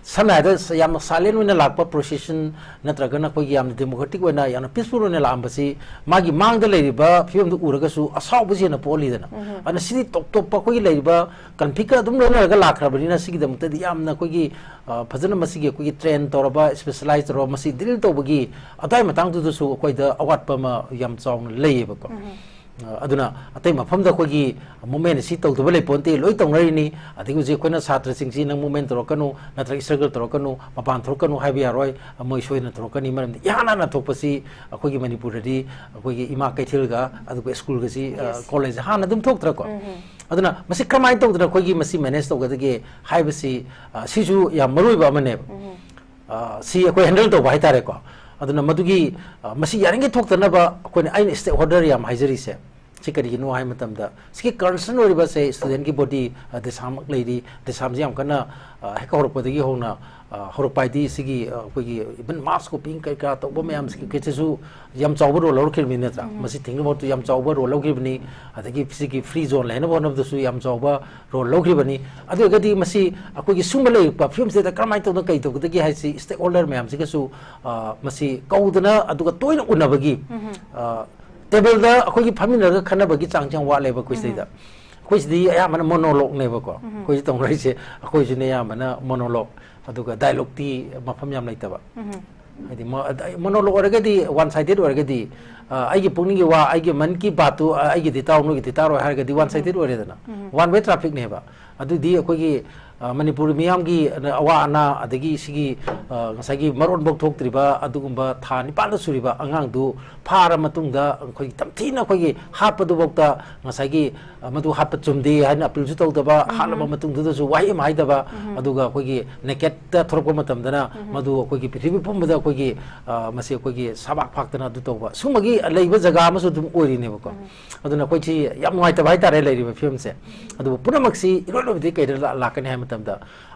ꯁꯝꯅ ꯍꯥꯏꯔꯕꯗ ꯁ-, ꯌꯥꯝꯅ silent ꯑꯣꯏꯅ ꯂꯥꯛꯄ procession ꯅꯠꯇ꯭ꯔꯒꯅ ꯑꯩꯈꯣꯏꯒꯤ ꯌꯥꯝꯅ democratic ꯑꯣꯏꯅ ꯌꯥꯝꯅ peaceful ꯑꯣꯏꯅ ꯂꯥꯛꯑꯝꯕꯁꯤ ꯃꯥꯒꯤ ꯃꯥꯡꯗ ꯂꯩꯔꯤꯕ ꯐꯤꯕꯝꯗꯨ ꯎꯔꯒꯁꯨ ꯑꯁꯥꯎꯕꯁꯤ ꯍꯦꯟꯅ ꯄꯣꯛꯍꯜꯂꯤꯗꯅ꯫ ꯑꯗꯨꯅ ꯁꯤꯗꯤ ꯇꯣꯞ ꯇꯣꯞꯄ ꯑꯩꯈꯣꯏꯒꯤ ꯂꯩꯔꯤꯕ conflict ꯑꯗꯨꯝ ꯂꯣꯏꯅꯔꯒ ꯂꯥꯛꯈ꯭ꯔꯕꯅꯤꯅ ꯁꯤꯒꯤꯗꯃꯛꯇꯗꯤ ꯌꯥꯝꯅ ꯑꯩꯈꯣꯏꯒꯤ, ꯑ, ꯐꯖꯅ ꯃꯁꯤꯒꯤ ꯑꯩꯈꯣꯏꯒꯤ train ꯇꯧꯔꯕ, specialize ꯇꯧꯔꯕ ꯃꯁꯤ deal ꯇꯧꯕꯒꯤ ꯑꯗꯨꯋꯥꯏ ꯃꯇꯥꯡꯗꯨꯗꯁꯨ ꯑꯩꯈꯣꯏꯗ ꯑꯋꯥꯠꯄ ꯑꯃ ꯌꯥꯝ ꯆꯥꯎꯅ ꯂꯩꯌꯦꯕꯀꯣ꯫ ꯑ, ꯑꯗꯨꯅ ꯑꯇꯩ ꯃꯐꯝꯗ ꯑꯩꯈꯣꯏꯒꯤ movement ꯑꯁꯤ ꯇꯧꯗꯕ ꯂꯩꯄꯣꯟꯇꯦ, ꯂꯣꯏ ꯇꯧꯅꯔꯤꯅꯤ꯫ ꯑꯗꯒꯤ ꯍꯧꯖꯤꯛ ꯑꯩꯈꯣꯏꯅ ꯁꯥꯇ꯭ꯔꯁꯤꯡꯁꯤ "ꯅꯪ movement ꯇꯧꯔꯛꯀꯅꯨ, ꯅꯠꯇ꯭ꯔꯒ struggle ꯇꯧꯔꯛꯀꯅꯨ, ꯃꯄꯥꯟ ꯊꯣꯛꯂꯛꯀꯅꯨ" ꯍꯥꯏꯕ ꯌꯥꯔꯣꯏ, ꯃꯣꯏ ꯁꯣꯏꯗꯅ ꯊꯣꯛꯂꯛꯀꯅꯤ꯫ ꯃꯔꯝꯗꯤ ꯏꯍꯥꯟ ꯍꯥꯟꯅ ꯊꯣꯛꯄꯁꯤ ꯑꯩꯈꯣꯏꯒꯤ ꯃꯅꯤꯄꯨꯔꯗꯗꯤ ꯑꯩꯈꯣꯏꯒꯤ ꯏꯃꯥ ꯀꯩꯊꯦꯜꯒ ꯑꯗꯨꯒ schoolꯒꯁꯤ, ꯑ, Yes. College ꯍꯥꯟꯅ ꯑꯗꯨꯝ ꯊꯣꯛꯇ꯭ꯔꯀꯣ? ꯑꯗꯨꯅ ꯃꯁꯤ ꯀꯔꯝꯍꯥꯏꯅ ꯇꯧꯗꯅ ꯑꯩꯈꯣꯏꯒꯤ ꯃꯁꯤ manage ꯇꯧꯒꯗꯒꯦ ꯍꯥꯏꯕꯁꯤ, ꯑ, ꯁꯤꯁꯨ ꯌꯥꯝ ꯃꯔꯨ ꯑꯣꯏꯕ ꯑꯃꯅꯦꯕ꯫ ꯑ, ꯁꯤ ꯑꯩꯈꯣꯏ handle ꯇꯧꯕ ꯍꯥꯏꯇꯥꯔꯦꯀꯣ꯫ ꯑꯗꯨꯅ ꯃꯗꯨꯒꯤ, ꯑ, ꯃꯁꯤ ꯌꯥꯔꯤꯉꯩ ꯊꯣꯛꯇꯅꯕ ꯑꯩꯈꯣꯏꯅ, ꯑꯩꯅ stakeholder ꯌꯥꯝ ꯍꯥꯏꯖꯔꯤꯁꯦ ꯁꯤ ꯀꯔꯤꯒꯤꯅꯣ ꯍꯥꯏꯕ ꯃꯇꯝꯗ, ꯁꯤꯒꯤ concern ꯑꯣꯏꯔꯤꯕꯁꯦ studentꯀꯤ body, ꯑ, ꯗꯦꯁꯥꯃꯛ ꯂꯩꯔꯤ꯫ ꯗꯦꯁꯥꯝꯁꯤ ꯌꯥꯝ ꯀꯟꯅ, ꯑ, ꯍꯦꯛ ꯍꯧꯔꯛꯄꯗꯒꯤ ꯍꯧꯅ, ꯑ, ꯍꯧꯔꯛꯄ ꯍꯥꯏꯗꯤ ꯁꯤꯒꯤ, ꯑ, ꯑꯩꯈꯣꯏꯒꯤ even mass copying ꯀꯔꯤ ꯀꯔꯥ ꯇꯧꯕ ꯃꯌꯥꯝꯁꯤꯒꯤꯁꯤꯁꯨ ꯌꯥꯝ ꯆꯥꯎꯕ role ꯂꯧꯔꯛꯈꯤꯕꯅꯤ ꯅꯠꯇ꯭ꯔꯥ? ꯃꯁꯤ ꯊꯤꯡꯅꯕ ꯌꯥꯝ ꯆꯥꯎꯕ role ꯂꯧꯈꯤꯕꯅꯤ꯫ ꯑꯗꯒꯤ ꯁꯤꯒꯤ free zone ꯂꯩꯅꯕ ꯍꯣꯠꯅꯕꯗꯁꯨ ꯌꯥꯝ ꯆꯥꯎꯕ role ꯂꯧꯈꯤꯕꯅꯤ꯫ ꯑꯗꯨ ꯑꯣꯏꯔꯒꯗꯤ ꯃꯁꯤ ꯑꯩꯈꯣꯏꯒꯤ ꯁꯨꯝꯕ ꯂꯩꯔꯛꯄ ꯐꯤꯕꯝꯁꯤꯗ ꯀꯔꯝꯍꯥꯏꯅ ꯇꯧꯗꯅ ꯀꯩ ꯇꯧꯒꯗꯒꯦ ꯍꯥꯏꯁꯤ stakeholder ꯃꯌꯥꯝꯁꯤꯒꯁꯨ, ꯑ, ꯃꯁꯤ ꯀꯧꯗꯅ ꯑꯗꯨꯒ ꯇꯣꯏꯅ ꯎꯅꯕꯒꯤ, ꯑ, tableꯗ ꯑꯩꯈꯣꯏꯒꯤ ꯐꯝꯃꯤꯟꯅꯔꯒ ꯈꯟꯅꯕꯒꯤ ꯆꯥꯡꯁꯦ ꯌꯥꯝ ꯋꯥꯠꯂꯦꯕ ꯑꯩꯈꯣꯏ ꯁꯤꯗꯩꯗ꯫ ꯑꯩꯈꯣꯏ ꯁꯤꯗꯤ ꯑꯌꯥꯝꯕꯅ monologueꯅꯦꯕꯀꯣ꯫ ꯑꯩꯈꯣꯏꯁꯤ ꯇꯧꯅꯔꯤꯁꯦ ꯑꯩꯈꯣꯏꯁꯤꯅ ꯑꯌꯥꯝꯕꯅ monologue, ꯑꯗꯨꯒ dialogueꯗꯤ ꯃꯐꯝ ꯌꯥꯝ ꯂꯩꯇꯕ꯫ ꯍꯥꯏꯗꯤ ꯃꯣ-, ꯑꯗ-, monologue ꯑꯣꯏꯔꯒꯗꯤ one sided ꯑꯣꯏꯔꯒꯗꯤ ꯑ, ꯑꯩꯒꯤ ꯄꯨꯛꯅꯤꯡꯒꯤ ꯋꯥ, ꯑꯩꯒꯤ ꯃꯟ ꯀꯤ ꯕꯥꯠꯇꯨ, ꯑ, ꯑꯩꯒꯤꯗꯤ ꯇꯥꯎ, ꯅꯣꯏꯒꯤꯗꯤ ꯇꯥꯔꯣꯏ ꯍꯥꯏꯔꯒꯗꯤ ꯋꯥꯟ ꯁꯥꯏꯗꯦꯠ ꯑꯣꯏꯔꯦꯗꯅ꯫ ꯋꯥꯟ ꯋꯦ ꯇ꯭ꯔꯥꯐꯤꯛꯅꯦꯕ꯫ ꯑꯗꯨꯗꯤ ꯑꯩꯈꯣꯏꯒꯤ, ꯑ, ꯃꯅꯤꯄꯨꯔ ꯃꯤꯌꯥꯝꯒꯤ ꯑꯋꯥ ꯑꯅꯥ, ꯑꯗꯒꯤ ꯁꯤꯒꯤ, ꯑ, ꯉꯁꯥꯏꯒꯤ ꯃꯔꯣꯟꯐꯧ ꯊꯣꯛꯇ꯭ꯔꯤꯕ ꯑꯗꯨꯒꯨꯝꯕ ꯊꯥ ꯅꯤꯄꯥꯟꯗ ꯁꯨꯔꯤꯕ ꯑꯉꯥꯡꯗꯨ ꯐꯥꯔ ꯃꯇꯨꯡꯗ ꯑꯩꯈꯣꯏꯒꯤ ꯇꯝꯊꯤꯅ ꯑꯩꯈꯣꯏꯒꯤ ꯍꯥꯠꯄꯗꯨꯐꯥꯎꯗ ꯉꯁꯥꯏꯒꯤ, ꯑ, ꯃꯗꯨ ꯍꯥꯠꯄ ꯆꯨꯝꯗꯦ ꯍꯥꯏꯅ ꯑꯄꯤꯜꯁꯨ ꯇꯧꯗꯕ, ꯍꯥꯠꯂꯕ ꯃꯇꯨꯡꯗꯨꯗꯁꯨ ꯋꯥꯍꯩ ꯑꯃ ꯍꯥꯏꯗꯕ, ꯑꯗꯨꯒ ꯑꯩꯈꯣꯏꯒꯤ ꯅꯦꯀꯦꯠꯇ ꯊꯣꯔꯛꯄ ꯃꯇꯝꯗꯅ ꯃꯗꯨ ꯑꯩꯈꯣꯏꯒꯤ ꯄ꯭ꯔꯤꯊꯤꯕꯤ ꯄꯨꯝꯕꯗ ꯑꯩꯈꯣꯏꯒꯤ, ꯑ, ꯃꯁꯤ ꯑꯩꯈꯣꯏꯒꯤ ꯁꯕꯥꯛ ꯐꯥꯛꯇꯅ ꯑꯗꯨ ꯇꯧꯕ, ꯁꯨꯝꯕꯒꯤ ꯂꯩꯕ ꯖꯒꯥ ꯑꯃꯁꯨ ꯑꯗꯨꯝ ꯑꯣꯏꯔꯤꯅꯦꯕꯀꯣ꯫ ꯑꯗꯨꯅ ꯑꯩꯈꯣꯏꯁꯤ ꯌꯥꯝ ꯅꯨꯡꯉꯥꯏꯇꯕ ꯍꯥꯏꯇꯥꯔꯦ ꯂꯩꯔꯤꯕ ꯐꯤꯕꯝꯁꯦ꯫ ꯑꯗꯨꯕꯨ ꯄꯨꯝꯅꯃꯛꯁꯤ ꯏꯔꯣꯏ ꯂꯣꯏꯕꯗꯤ ꯀꯩꯗ ꯂꯥ-, ꯂꯥꯛꯀꯅꯤ ꯍꯥꯏꯕ ꯃꯇꯝꯗ,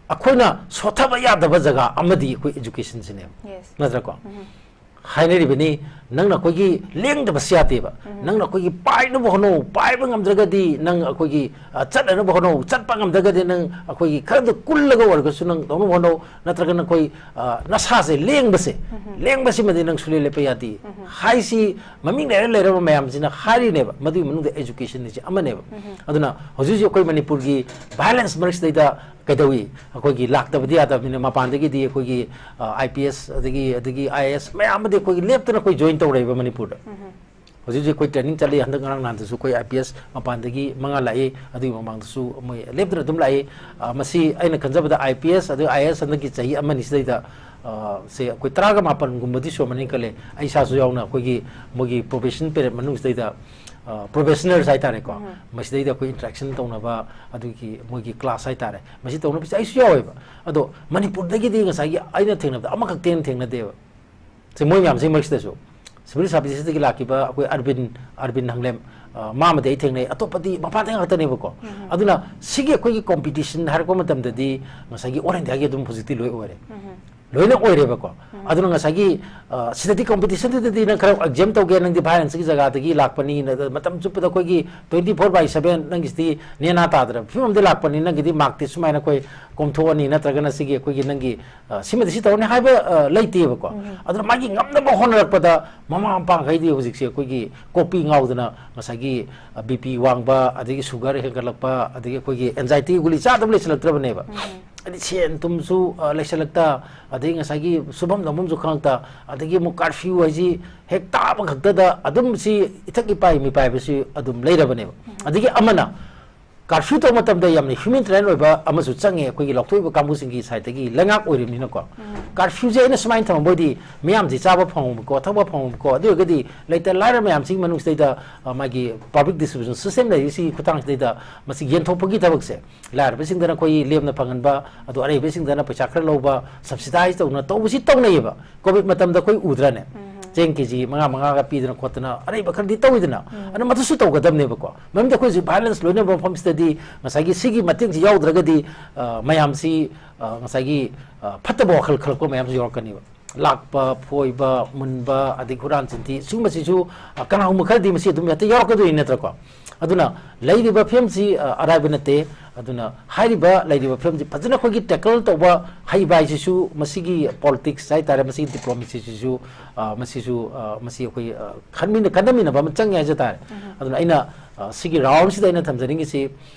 ꯑꯩꯈꯣꯏꯅ ꯁꯣꯠꯊꯕ ꯌꯥꯗꯕ ꯖꯒꯥ ꯑꯃꯗꯤ ꯑꯩꯈꯣꯏ education ꯁꯤꯅꯦꯕ꯫ Yes. ꯅꯠꯇ꯭ꯔꯀꯣ? ꯍꯥꯏꯅꯔꯤꯕꯅꯤ, ꯅꯪꯅ ꯑꯩꯈꯣꯏꯒꯤ ꯂꯦꯡꯗꯕꯁꯨ ꯌꯥꯗꯦꯕ꯫ ꯅꯪꯅ ꯑꯩꯈꯣꯏꯒꯤ ꯄꯥꯏꯅꯕ ꯍꯣꯠꯅꯧ, ꯄꯥꯏꯕ ꯉꯝꯗ꯭ꯔꯒꯗꯤ ꯅꯪ ꯑꯩꯈꯣꯏꯒꯤ, ꯑ, ꯆꯠꯅꯅꯕ ꯍꯣꯠꯅꯧ, ꯆꯠꯄ ꯉꯝꯗ꯭ꯔꯒꯗꯤ ꯅꯪ ꯑꯩꯈꯣꯏꯒꯤ ꯈꯔꯗ ꯀꯨꯜꯂꯒ ꯑꯣꯏꯔꯒꯁꯨ ꯅꯪ ꯇꯧꯅꯕ ꯍꯣꯠꯅꯧ, ꯅꯠꯇ꯭ꯔꯒꯅ ꯑꯩꯈꯣꯏ, ꯑ, ꯅꯁꯥꯁꯦ ꯂꯦꯡꯕꯁꯦ, ꯂꯦꯡꯕꯁꯤꯃꯗꯤ ꯅꯪ ꯁꯨꯡꯂꯦꯞ ꯂꯦꯞꯄ ꯌꯥꯗꯦ ꯍꯥꯏꯁꯤ ꯃꯃꯤꯡ ꯂꯩꯔ ꯂꯩꯔꯕ ꯃꯌꯥꯝꯁꯤꯅ ꯍꯥꯏꯔꯤꯅꯦꯕ꯫ ꯃꯗꯨꯒꯤ ꯃꯅꯨꯡꯗ education ꯁꯤ ꯑꯃꯅꯦꯕ꯫ ꯑꯗꯨꯅ ꯍꯧꯖꯤꯛ ꯍꯧꯖꯤꯛ ꯑꯩꯈꯣꯏ ꯃꯅꯤꯄꯨꯔꯒꯤ violence ꯃꯔꯛꯁꯤꯗꯩꯗ ꯀꯩꯗꯧꯏ? ꯑꯩꯈꯣꯏꯒꯤ ꯂꯥꯛꯇꯕꯗꯤ ꯌꯥꯗꯕꯅꯤꯅ ꯃꯄꯥꯟꯗꯒꯤꯗꯤ ꯑꯩꯈꯣꯏꯒꯤ, ꯑ, IPS ꯑꯗꯒꯤ, ꯑꯗꯒꯤ IAS ꯃꯌꯥꯝ ꯑꯃꯗꯤ ꯑꯩꯈꯣꯏꯒꯤ ꯂꯦꯞꯇꯅ ꯑꯩꯈꯣꯏ join ꯇꯧꯔꯛꯏꯕ ꯃꯅꯤꯄꯨꯔꯗ꯫ ꯍꯧꯖꯤꯛ ꯍꯧꯖꯤꯛ ꯑꯩꯈꯣꯏ training ꯆꯠꯂꯤ, ꯍꯟꯗꯛ ꯉꯔꯥꯡ ꯅꯍꯥꯟꯗꯁꯨ ꯑꯩꯈꯣꯏ IPS ꯃꯄꯥꯟꯗꯒꯤ ꯃꯉꯥ ꯂꯥꯛꯏ, ꯑꯗꯨꯒꯤ ꯃꯃꯥꯡꯗꯁꯨ ꯃꯣꯏ ꯂꯦꯞꯇꯅ ꯑꯗꯨꯝ ꯂꯥꯛꯏ꯫ ꯑ, ꯃꯁꯤ ꯑꯩꯅ ꯈꯟꯖꯕꯗ IPS ꯑꯗꯨ IAS ꯍꯟꯗꯛꯀꯤ ꯆꯍꯤ ꯑꯃꯅꯤ ꯁꯤꯗꯩꯗ, ꯑ, ꯁꯦ ꯑꯩꯈꯣꯏ ꯇꯔꯥꯒ ꯃꯥꯄꯟꯒꯨꯝꯕꯗꯤ ꯁꯨꯔꯝꯃꯅꯤ ꯈꯜꯂꯦ, ꯑꯩ ꯏꯁꯥꯁꯨ ꯌꯥꯎꯅ ꯑꯩꯈꯣꯏꯒꯤ ꯃꯣꯏꯒꯤ probation period ꯃꯅꯨꯡꯁꯤꯗꯩꯗ, ꯑ, probationers ꯍꯥꯏꯇꯥꯔꯦꯀꯣ, ꯃꯁꯤꯗꯩꯗ ꯑꯩꯈꯣꯏ interaction ꯇꯧꯅꯕ ꯑꯗꯨꯒꯤ ꯃꯣꯏꯒꯤ class ꯍꯥꯏꯇꯥꯔꯦ, ꯃꯁꯤ ꯇꯧꯅꯕꯁꯦ ꯑꯩꯁꯨ ꯌꯥꯎꯋꯦꯕ꯫ ꯑꯗꯣ ꯃꯅꯤꯄꯨꯔꯗꯒꯤꯗꯤ ꯉꯁꯥꯏꯒꯤ ꯑꯩꯅ ꯊꯦꯡꯅꯕꯗ ꯑꯃꯈꯛꯇꯩ ꯍꯦꯟꯅ ꯊꯦꯡꯅꯗꯦꯕ꯫ ꯁꯦ ꯃꯣꯏ ꯃꯌꯥꯝꯁꯤ ꯃꯔꯛꯁꯤꯗꯁꯨ civil services ꯇꯒꯤ ꯂꯥꯛꯈꯤꯕ ꯑꯩꯈꯣꯏ ꯑꯔꯕꯤꯟ, ꯑꯔꯕꯤꯟ ꯍꯪꯂꯦꯝ, ꯑ, ꯃꯥꯃꯗꯤ ꯑꯩ ꯊꯦꯡꯅꯩ, ꯑꯇꯣꯞꯄꯗꯤ ꯃꯄꯥꯟꯗ ꯉꯥꯛꯇꯅꯦꯕꯀꯣ꯫ ꯑꯗꯨꯅ ꯁꯤꯒꯤ ꯑꯩꯈꯣꯏꯒꯤ competition ꯍꯥꯏꯔꯛꯄ ꯃꯇꯝꯗꯗꯤ ꯉꯁꯥꯏꯒꯤ all India ꯒꯤ ꯑꯗꯨꯝ ꯍꯧꯖꯤꯛꯇꯤ ꯂꯣꯏ ꯑꯣꯏꯔꯦ꯫ ꯂꯣꯏꯅ ꯑꯣꯏꯔꯦꯕꯀꯣ꯫ ꯑꯗꯨꯅ ꯉꯁꯥꯏꯒꯤ, ꯑ, ꯁꯤꯗꯗꯤ competition ꯗꯨꯗꯗꯤ ꯅꯪ ꯈꯔ exam ꯇꯧꯒꯦ, ꯅꯪꯗꯤ violence ꯀꯤ ꯖꯒꯥꯗꯒꯤ ꯂꯥꯛꯄꯅꯤ, ꯅ-, ꯃꯇꯝ ꯆꯨꯞꯄꯗ ꯑꯩꯈꯣꯏꯒꯤ twenty four by seven ꯅꯪꯒꯤꯁꯤꯗꯤ ꯅꯦꯅꯥ ꯇꯥꯗ꯭ꯔꯕ ꯐꯤꯕꯝꯗ ꯂꯥꯛꯄꯅꯤ, ꯅꯪꯒꯤꯗꯤ mark ꯇꯤ ꯁꯨꯃꯥꯏꯅ ꯑꯩꯈꯣꯏ ꯀꯣꯝꯊꯣꯛꯑꯅꯤ, ꯅꯠꯇ꯭ꯔꯒꯅ ꯁꯤꯒꯤ ꯑꯩꯈꯣꯏꯒꯤ ꯅꯪꯒꯤ, ꯑ, ꯁꯤꯃꯗꯤ ꯁꯤ ꯇꯧꯔꯅꯤ ꯍꯥꯏꯕ, ꯑ, ꯂꯩꯇꯦꯕꯀꯣ꯫ ꯑꯗꯨꯅ ꯃꯥꯒꯤ ꯉꯝꯅꯕ ꯍꯣꯠꯅꯔꯛꯄꯗ ꯃꯃꯥ ꯃꯄꯥꯈꯩꯗꯤ ꯍꯧꯖꯤꯛꯁꯦ ꯑꯩꯈꯣꯏꯒꯤ ꯀꯣꯛꯄꯤ ꯉꯥꯎꯗꯅ ꯉꯁꯥꯏꯒꯤ, ꯑ, BP ꯋꯥꯡꯕ, ꯑꯗꯒꯤ sugar ꯍꯦꯟꯒꯠꯂꯛꯄ, ꯑꯗꯒꯤ ꯑꯩꯈꯣꯏꯒꯤ anxiety ꯒꯨꯂꯤ ꯆꯥꯗꯕ ꯂꯩꯁꯤꯜꯂꯛꯇ꯭ꯔꯕꯅꯦꯕ꯫ ꯍꯥꯏꯗꯤ ꯁꯦꯟ ꯊꯨꯝꯁꯨ, ꯑ, ꯂꯩꯁꯜꯂꯛꯇ, ꯑꯗꯒꯤ ꯉꯁꯥꯏꯒꯤ ꯁꯨꯐꯝ ꯅꯣꯝꯐꯝꯁꯨ ꯈꯪꯉꯛꯇ, ꯑꯗꯒꯤ ꯑꯃꯨꯛ curfew ꯍꯥꯏꯁꯤ ꯍꯦꯛ ꯇꯥꯕ ꯈꯛꯇꯗ ꯑꯗꯨꯝ ꯁꯤ ꯏꯊꯛ ꯏꯄꯥꯏ ꯃꯤꯄꯥꯏꯕꯁꯤ ꯑꯗꯨꯝ ꯂꯩꯔꯕꯅꯦꯕ꯫ ꯑꯗꯒꯤ ꯑꯃꯅ, curfew ꯇꯧꯕ ꯃꯇꯝꯗ ꯌꯥꯝꯅ humanitarian ꯑꯣꯏꯕ ꯑꯃꯁꯨ ꯆꯪꯉꯦ, ꯑꯩꯈꯣꯏꯒꯤ ꯂꯧꯊꯣꯛꯏꯕ ꯀꯥꯡꯕꯨꯁꯤꯡꯒꯤ side ꯇꯒꯤ ꯂꯩꯉꯥꯛ ꯑꯣꯏꯔꯤꯕꯅꯤꯅꯀꯣ꯫ Curfew ꯁꯦ ꯑꯩꯅ ꯁꯨꯃꯥꯏꯅ ꯊꯝꯃꯝꯕ ꯑꯣꯏꯗꯤ ꯃꯤꯌꯥꯝꯁꯤ ꯆꯥꯕ ꯐꯪꯉꯝꯕꯀꯣ, ꯊꯛꯄ ꯐꯪꯉꯝꯕꯀꯣ, ꯑꯗꯨ ꯑꯣꯏꯔꯒꯗꯤ ꯂꯩꯇ ꯂꯥꯏꯔ ꯃꯌꯥꯝꯁꯤꯒꯤ ꯃꯅꯨꯡꯁꯤꯗꯩꯗ, ꯑ, ꯃꯥꯒꯤ public distribution system ꯂꯩꯔꯤꯁꯤꯒꯤ ꯈꯨꯠꯊꯥꯡꯁꯤꯗꯩꯗ ꯃꯁꯤ ꯌꯦꯟꯊꯣꯛꯄꯒꯤ ꯊꯕꯛꯁꯦ, ꯂꯥꯏꯔꯕꯁꯤꯡꯗꯅ ꯑꯩꯈꯣꯏꯒꯤ ꯂꯦꯝꯅ ꯐꯪꯍꯟꯕ, ꯑꯗꯣ ꯑꯔꯩꯕꯁꯤꯡꯗꯅ ꯄꯩꯁꯥ ꯈꯔ ꯂꯧꯕ, subsidize ꯇꯧꯅ ꯇꯧꯕꯁꯤ ꯇꯧꯅꯩꯌꯦꯕ꯫ Covid ꯃꯇꯝꯗ ꯑꯩꯈꯣꯏ ꯎꯗ꯭ꯔꯅꯦ? ꯆꯦꯡ ꯀꯦ ꯖꯤ ꯃꯉꯥ ꯃꯉꯥꯒ ꯄꯤꯗꯅ ꯈꯣꯠꯇꯅ ꯑꯔꯩꯕ ꯈꯔꯗꯤ ꯇꯧꯋꯤꯗꯅ꯫ ꯑꯗꯨꯅ ꯃꯗꯨꯁꯨ ꯇꯧꯒꯗꯕꯅꯦꯕꯀꯣ꯫ ꯃꯔꯝꯗꯤ ꯑꯩꯈꯣꯏ ꯍꯧꯖꯤꯛ violence ꯂꯣꯏꯅꯕ ꯃꯐꯝꯁꯤꯗꯗꯤ ꯉꯁꯥꯏꯒꯤ ꯁꯤꯒꯤ ꯃꯇꯦꯡꯁꯤ ꯌꯥꯎꯗ꯭ꯔꯒꯗꯤ, ꯑ, ꯃꯌꯥꯝꯁꯤ, ꯑ, ꯉꯁꯥꯏꯒꯤ, ꯑ, ꯐꯠꯇꯕ ꯋꯥꯈꯜ ꯈꯜꯂꯛꯄ ꯃꯌꯥꯝꯁꯨ ꯌꯥꯎꯔꯛꯀꯅꯤꯕ꯫ ꯂꯥꯛꯄ, ꯐꯣꯏꯕ, ꯃꯨꯟꯕ, ꯑꯗꯩ ꯍꯨꯔꯥꯟ ꯆꯤꯟꯊꯤ, ꯁꯤꯒꯨꯝꯕꯁꯤꯁꯨ, ꯑ, ꯀꯅꯥꯒꯨꯝꯕ ꯈꯔꯗꯤ ꯃꯁꯤ ꯑꯗꯨꯝ ꯍꯦꯛꯇ ꯌꯥꯎꯔꯛꯀꯗꯣꯏꯅꯤ ꯅꯠꯇ꯭ꯔꯀꯣ? ꯑꯗꯨꯅ ꯂꯩꯔꯤꯕ ꯐꯤꯕꯝꯁꯤ, ꯑ, ꯑꯔꯥꯏꯕ ꯅꯠꯇꯦ꯫ ꯑꯗꯨꯅ ꯍꯥꯏꯔꯤꯕ ꯂꯩꯔꯤꯕ ꯐꯤꯕꯝꯁꯤ ꯐꯖꯅ ꯑꯩꯈꯣꯏꯒꯤ tackle ꯇꯧꯕ ꯍꯩꯕ ꯍꯥꯏꯁꯤꯁꯨ ꯃꯁꯤꯒꯤ politics ꯍꯥꯏꯇꯥꯔꯦ, ꯃꯁꯤꯒꯤ diplomacy ꯁꯤꯁꯨ, ꯑ, ꯃꯁꯤꯁꯨ, ꯑ, ꯃꯁꯤ ꯑꯩꯈꯣꯏ, ꯑ, ꯈꯟꯃꯤꯟꯅ-, ꯈꯟꯊꯃꯤꯟꯅꯕ ꯑꯃ ꯆꯪꯉꯦ ꯍꯥꯏꯖ ꯇꯥꯔꯦ꯫ ꯑꯗꯨꯅ ꯑꯩꯅ, ꯑ, ꯁꯤꯒꯤ round ꯁꯤꯗ ꯑꯩꯅ ꯊꯝꯖꯅꯤꯡꯉꯤꯁꯤ,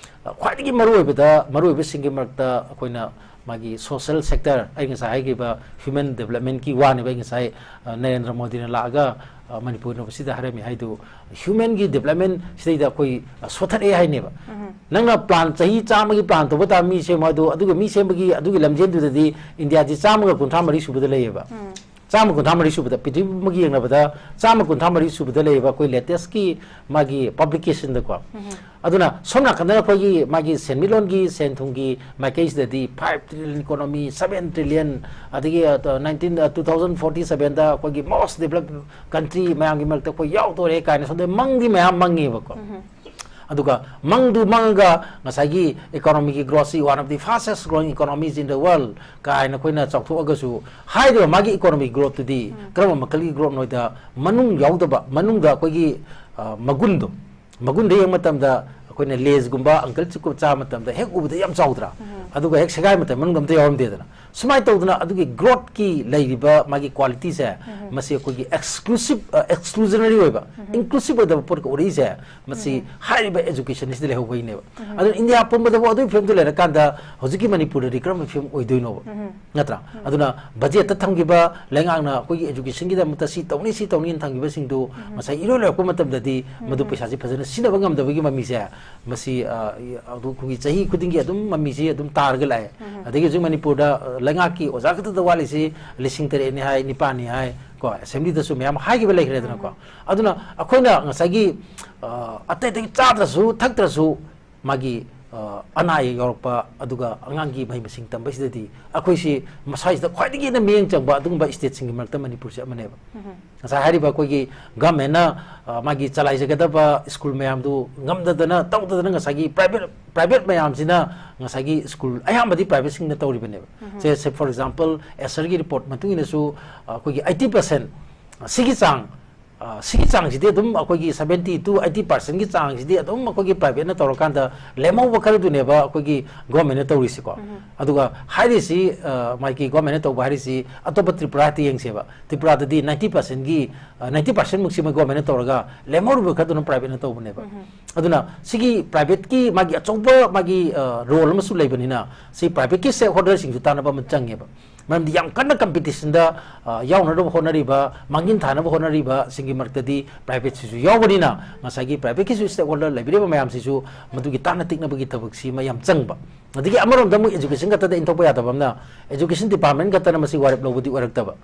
ꯑ, ꯈ꯭ꯋꯥꯏꯗꯒꯤ ꯃꯔꯨꯑꯣꯏꯕꯗ, ꯃꯔꯨꯑꯣꯏꯕꯁꯤꯡꯒꯤ ꯃꯔꯛꯇ ꯑꯩꯈꯣꯏꯅ ꯃꯥꯒꯤ social sector, ꯑꯩ ꯉꯁꯥꯏ ꯍꯥꯏꯈꯤꯕ human development ꯀꯤ ꯋꯥꯅꯦꯕ, ꯑꯩ ꯉꯁꯥꯏ, ꯑ, ꯅꯔꯦꯟꯗ꯭ꯔ ꯃꯣꯗꯤꯅ ꯂꯥꯛꯑꯒ, ꯑ, ꯃꯅꯤꯄꯨꯔ ꯌꯨꯅꯤꯚꯔꯁꯤꯇꯤꯗ ꯍꯥꯏꯔꯝꯃꯤ ꯍꯥꯏꯗꯨ, human ꯒꯤ development ꯁꯤꯗꯩꯗ ꯑꯩꯈꯣꯏ, ꯑ, ꯁꯣꯊꯔꯛꯑꯦ ꯍꯥꯏꯅꯦꯕ꯫ ꯅꯪꯅ plan ꯆꯍꯤ ꯆꯥꯝꯃꯒꯤ plan ꯇꯧꯕ ꯇꯥꯔ ꯃꯤ ꯁꯦꯝꯃꯣ ꯍꯥꯏꯗꯣ, ꯑꯗꯨꯒ ꯃꯤ ꯁꯦꯝꯕꯒꯤ ꯑꯗꯨꯒꯤ ꯂꯝꯖꯦꯟꯗꯨꯗꯗꯤ ꯏꯟꯗꯤꯌꯥꯗꯤ ꯆꯥꯝꯃꯒ ꯀꯨꯟꯊ꯭ꯔꯥ ꯃꯔꯤ ꯁꯨꯕꯗ ꯂꯩꯌꯦꯕ꯫ ꯆꯥꯝꯃ ꯀꯨꯟꯊ꯭ꯔꯥ ꯃꯔꯤ ꯁꯨꯕꯗ, ꯄ꯭ꯔꯤꯊꯤꯕꯤ ꯄꯨꯝꯕꯒ ꯌꯦꯡꯅꯕꯗ ꯆꯥꯝꯃ ꯀꯨꯟꯊ꯭ꯔꯥ ꯃꯔꯤ ꯁꯨꯕꯗ ꯂꯩꯌꯦꯕ ꯑꯩꯈꯣꯏ latest ꯀꯤ ꯃꯥꯒꯤ publication ꯗꯀꯣ꯫ ꯑꯗꯨꯅ ꯁꯣꯝ ꯅꯥꯀꯟꯗ ꯑꯩꯈꯣꯏꯒꯤ ꯃꯥꯒꯤ ꯁꯦꯟꯃꯤꯠꯂꯣꯟꯒꯤ ꯁꯦꯟ ꯊꯨꯝꯒꯤ ꯃꯥꯏꯀꯩꯁꯤꯗꯗꯤ five trillion economy, seven trillion, ꯑꯗꯒꯤ, ꯑ, nineteen, ꯑ, two thousand forty seven ꯗ ꯑꯩꯈꯣꯏꯒꯤ most developed country ꯃꯌꯥꯝꯒꯤ ꯃꯔꯛꯇ ꯑꯩꯈꯣꯏ ꯌꯥꯎꯗꯣꯔꯦ ꯀꯥꯏꯅ ꯁꯣꯝꯗ ꯃꯪꯗꯤ ꯃꯌꯥꯝ ꯃꯪꯉꯦꯕꯀꯣ꯫ ꯑꯗꯨꯒ ꯃꯪꯗꯨ ꯃꯪꯉꯒ ꯉꯁꯥꯏꯒꯤ economy ꯒꯤ growth ꯁꯤ one of the fastest growing economies in the world ꯀꯥꯏꯅ ꯑꯩꯈꯣꯏꯅ ꯆꯥꯎꯊꯣꯛꯑꯒꯁꯨ, ꯍꯥꯏꯔꯤꯕ ꯃꯥꯒꯤ economic growth ꯇꯨꯗꯤ ꯀꯔꯝꯕ ꯃꯈꯜꯒꯤ growth ꯅꯣꯏꯗ ꯃꯅꯨꯡ ꯌꯥꯎꯗꯕ, ꯃꯅꯨꯡꯗ ꯑꯩꯈꯣꯏꯒꯤ, ꯑ, ꯃꯒꯨꯟꯗꯣ, ꯃꯒꯨꯟꯗ ꯌꯦꯡꯕ ꯃꯇꯝꯗ ꯑꯩꯈꯣꯏꯅ ꯂꯦꯁꯒꯨꯝꯕ ꯑꯪꯀꯜ ꯆꯤꯞꯀꯨꯝꯕ ꯆꯥꯕ ꯃꯇꯝꯗ ꯍꯦꯛ ꯎꯕꯗ ꯌꯥꯝ ꯆꯥꯎꯗ꯭ꯔꯥ? ꯑꯗꯨꯒ ꯍꯦꯛ ꯁꯦꯒꯥꯏ ꯃꯇꯝ ꯃꯅꯨꯡꯗ ꯑꯝꯇ ꯌꯥꯎꯔꯝꯗꯦꯗꯅ꯫ ꯁꯨꯃꯥꯏꯅ ꯇꯧꯗꯅ ꯑꯗꯨꯒꯤ ꯒ꯭ꯔꯣꯠꯀꯤ ꯂꯩꯔꯤꯕ ꯃꯥꯒꯤ ꯀ꯭ꯋꯥꯂꯤꯇꯤꯁꯦ, ꯃꯁꯤ ꯑꯩꯈꯣꯏꯒꯤ ꯑꯦꯛꯁꯀ꯭ꯂꯨꯁꯤꯞ, ꯑꯦꯛꯁꯀ꯭ꯂꯨꯖꯅꯔꯤ ꯑꯣꯏꯕ, ꯏꯟꯀ꯭ꯂꯨꯁꯤꯞ ꯑꯣꯏꯗꯕ ꯄꯣꯠꯀ ꯎꯔꯛꯏꯁꯦ, ꯃꯁꯤ ꯍꯥꯏꯔꯤꯕ ꯑꯦꯖꯨꯀꯦꯁꯟꯁꯤꯗ ꯂꯩꯍꯧꯕꯒꯤꯅꯦꯕ꯫ ꯑꯗꯨꯅ ꯏꯟꯗꯤꯌꯥ ꯄꯨꯝꯕꯗꯕꯨ ꯑꯗꯨꯒꯤ ꯐꯤꯕꯝꯗꯨ ꯂꯩꯔꯀꯥꯟꯗ ꯍꯧꯖꯤꯛꯀꯤ ꯃꯅꯤꯄꯨꯔꯗꯗꯤ ꯀꯔꯝꯕ ꯐꯤꯕꯝ ꯑꯣꯏꯗꯣꯏꯅꯣꯕ? ꯅꯠꯇ꯭ꯔꯥ? ꯑꯗꯨꯅ ꯕꯖꯦꯠꯇ ꯊꯝꯈꯤꯕ, ꯂꯩꯉꯥꯛꯅ ꯑꯩꯈꯣꯏꯒꯤ ꯑꯦꯖꯨꯀꯦꯁꯟꯒꯤꯗꯃꯛꯇ ꯁꯤ ꯇꯧꯅꯤ, ꯁꯤ ꯇꯧꯅꯤꯅ ꯊꯝꯈꯤꯕꯁꯤꯡꯗꯨ ꯉꯁꯥꯏ ꯏꯔꯣꯏ ꯂꯣꯏꯔꯛꯄ ꯃꯇꯝꯗꯗꯤ ꯃꯗꯨ ꯄꯩꯁꯥꯁꯤ ꯐꯖꯅ ꯁꯤꯖꯤꯟꯅꯕ ꯉꯝꯗꯕꯒꯤ ꯃꯃꯤꯁꯦ, ꯃꯁꯤ, ꯑ, ꯑꯗꯨ ꯑꯩꯈꯣꯏꯒꯤ ꯆꯍꯤ ꯈꯨꯗꯤꯡꯒꯤ ꯑꯗꯨꯝ ꯃꯃꯤꯁꯤ ꯑꯗꯨꯝ ꯇꯥꯔꯒ ꯂꯥꯛꯑꯦ꯫ ꯑꯗꯒꯤ ꯍꯧꯖꯤꯛ ꯃꯅꯤꯄꯨꯔꯗ, ꯑ, ꯂꯩꯉꯥꯛꯀꯤ ꯑꯣꯖꯥ ꯈꯛꯇꯗ ꯋꯥꯠꯂꯤꯁꯤ ꯂꯤꯁꯤꯡ ꯇꯔꯦꯠꯅꯤ ꯍꯥꯏ, ꯅꯤꯄꯥꯟꯅꯤ ꯍꯥꯏ, ꯀꯣ, ꯑꯦꯁꯦꯝꯕ꯭ꯂꯤꯗꯁꯨ ꯃꯌꯥꯝ ꯍꯥꯏꯈꯤꯕ ꯂꯩꯈ꯭ꯔꯦꯗꯅꯀꯣ꯫ ꯑꯗꯨꯅ ꯑꯩꯈꯣꯏꯅ ꯉꯁꯥꯏꯒꯤ, ꯑ, ꯑꯇꯩ ꯑꯇꯩ ꯆꯥꯗ꯭ꯔꯁꯨ ꯊꯛꯇ꯭ꯔꯁꯨ ꯃꯥꯒꯤ, ꯑ, ꯑꯅꯥ ꯑꯌꯦꯛ ꯌꯥꯎꯔꯛꯄ, ꯑꯗꯨꯒ ꯑꯉꯥꯡꯒꯤ ꯃꯍꯩ ꯃꯁꯤꯡ ꯇꯝꯕꯁꯤꯗꯗꯤ ꯑꯩꯈꯣꯏꯁꯤ ꯃꯁꯥꯁꯤꯗ ꯈ꯭ꯋꯥꯏꯗꯒꯤ ꯍꯦꯟꯅ ꯃꯤꯠꯌꯦꯡ ꯆꯪꯕ ꯑꯗꯨꯒꯨꯝꯕ ꯁ꯭ꯇꯦꯠꯁꯤꯡꯒꯤ ꯃꯔꯛꯇ ꯃꯅꯤꯄꯨꯔꯁꯦ ꯑꯃꯅꯦꯕ꯫ ꯉꯁꯥꯏ ꯍꯥꯏꯔꯤꯕ ꯑꯩꯈꯣꯏꯒꯤ ꯒꯃꯦꯟꯅ, ꯑ, ꯃꯥꯒꯤ ꯆꯂꯥꯏꯖꯒꯗꯕ ꯁ꯭ꯀꯨꯜ ꯃꯌꯥꯝꯗꯨ ꯉꯝꯗꯗꯅ, ꯇꯧꯗꯗꯅ ꯉꯁꯥꯏꯒꯤ ꯄ꯭ꯔꯥꯏꯚꯦꯠ, ꯄ꯭ꯔꯥꯏꯚꯦꯠ ꯃꯌꯥꯝꯁꯤꯅ ꯉꯁꯥꯏꯒꯤ ꯁ꯭ꯀꯨꯜ ꯑꯌꯥꯝꯕꯗꯤ ꯄ꯭ꯔꯥꯏꯚꯦꯠꯁꯤꯡꯅ ꯇꯧꯔꯤꯕꯅꯦꯕ꯫ ꯁꯦ, ꯁꯦ, for example, ꯑꯦꯁꯔꯒꯤ ꯔꯤꯄꯣꯔꯠ ꯃꯇꯨꯡ ꯏꯟꯅꯁꯨ, ꯑ, ꯑꯩꯈꯣꯏꯒꯤ eighty percent ꯁꯤꯒꯤ ꯆꯥꯡ, ꯑ, ꯁꯤꯒꯤ ꯆꯥꯡꯁꯤꯗꯤ ꯑꯗꯨꯝ ꯑꯩꯈꯣꯏꯒꯤ seventy to eighty percentꯒꯤ ꯆꯥꯡꯁꯤꯗꯤ ꯑꯗꯨꯝ ꯑꯩꯈꯣꯏꯒꯤ ꯄ꯭ꯔꯥꯏꯚꯦꯠꯅ ꯇꯧꯔꯀꯥꯟꯗ ꯂꯦꯝꯍꯧꯕ ꯈꯔꯗꯨꯅꯦꯕ ꯑꯩꯈꯣꯏꯒꯤ ꯒꯣꯔꯃꯦꯟꯅ ꯇꯧꯔꯤꯁꯤꯀꯣ꯫ ꯑꯗꯨꯒ ꯍꯥꯏꯔꯤꯁꯤ, ꯑ, ꯃꯥꯒꯤ ꯒꯣꯔꯃꯦꯟꯅ ꯇꯧꯕ ꯍꯥꯏꯔꯤꯁꯤ ꯑꯇꯣꯞꯄ ꯇ꯭ꯔꯤꯄꯨꯔꯥ ꯍꯦꯛꯇ ꯌꯦꯡꯁꯦꯕ꯫ ꯇ꯭ꯔꯤꯄꯨꯔꯥꯗꯗꯤ ninety percentꯒꯤ, ꯑ, ninety percent ꯃꯨꯛꯁꯤ ꯃꯣꯏ ꯒꯣꯔꯃꯦꯟꯅ ꯇꯧꯔꯒ ꯂꯦꯝꯍꯧꯔꯤꯕ ꯈꯔꯗꯨꯅ ꯄ꯭ꯔꯥꯏꯚꯦꯠꯅ ꯇꯧꯕꯅꯦꯕ꯫ ꯑꯗꯨꯅ ꯁꯤꯒꯤ ꯄ꯭ꯔꯥꯏꯚꯦꯠꯀꯤ ꯃꯥꯒꯤ ꯑꯆꯧꯕ ꯃꯥꯒꯤ, ꯑ, ꯔꯣꯜ ꯑꯃꯁꯨ ꯂꯩꯕꯅꯤꯅ ꯁꯤ ꯄ꯭ꯔꯥꯏꯚꯦꯠꯀꯤ ꯁ꯭ꯇꯦꯛ ꯍꯣꯜꯗꯔꯁꯤꯡꯁꯨ ꯇꯥꯟꯅꯕ ꯑꯃ ꯆꯪꯉꯦꯕ꯫ ꯃꯔꯝꯗꯤ ꯌꯥꯝ ꯀꯟꯅ ꯀꯝꯄꯤꯇꯤꯁꯟꯗ, ꯑ, ꯌꯥꯎꯅꯅꯕ ꯍꯣꯠꯅꯔꯤꯕ, ꯃꯥꯡꯖꯤꯟ ꯊꯥꯅꯕ ꯍꯣꯠꯅꯔꯤꯕꯁꯤꯡꯒꯤ ꯃꯔꯛꯇꯗꯤ ꯄ꯭ꯔꯥꯏꯚꯦꯠꯁꯤꯁꯨ ꯌꯥꯎꯕꯅꯤꯅ ꯉꯁꯥꯏꯒꯤ ꯄ꯭ꯔꯥꯏꯚꯦꯠꯀꯤꯁꯨ ꯁ꯭ꯇꯦꯛ ꯍꯣꯜꯗꯔ ꯂꯩꯕꯤꯔꯤꯕ ꯃꯌꯥꯝꯁꯤꯁꯨ ꯃꯗꯨꯒꯤ ꯇꯥꯟꯅ ꯇꯤꯛꯅꯕꯒꯤ ꯊꯕꯛꯁꯤ ꯑꯃ ꯌꯥꯝ ꯆꯪꯕ꯫ ꯑꯗꯒꯤ ꯑꯃꯔꯣꯝꯗ ꯑꯃꯨꯛ ꯑꯦꯖꯨꯀꯦꯁꯟ ꯈꯛꯇꯗ ꯏꯟꯊꯣꯛꯄ ꯌꯥꯗꯕ ꯑꯃꯅ, ꯑꯦꯖꯨꯀꯦꯁꯟ ꯗꯤꯄꯥꯔꯠꯃꯦꯟ ꯈꯛꯇꯅ ꯃꯁꯤ ꯋꯥꯔꯦꯞ ꯂꯧꯕꯗꯤ ꯑꯣꯏꯔꯛꯇꯕ꯫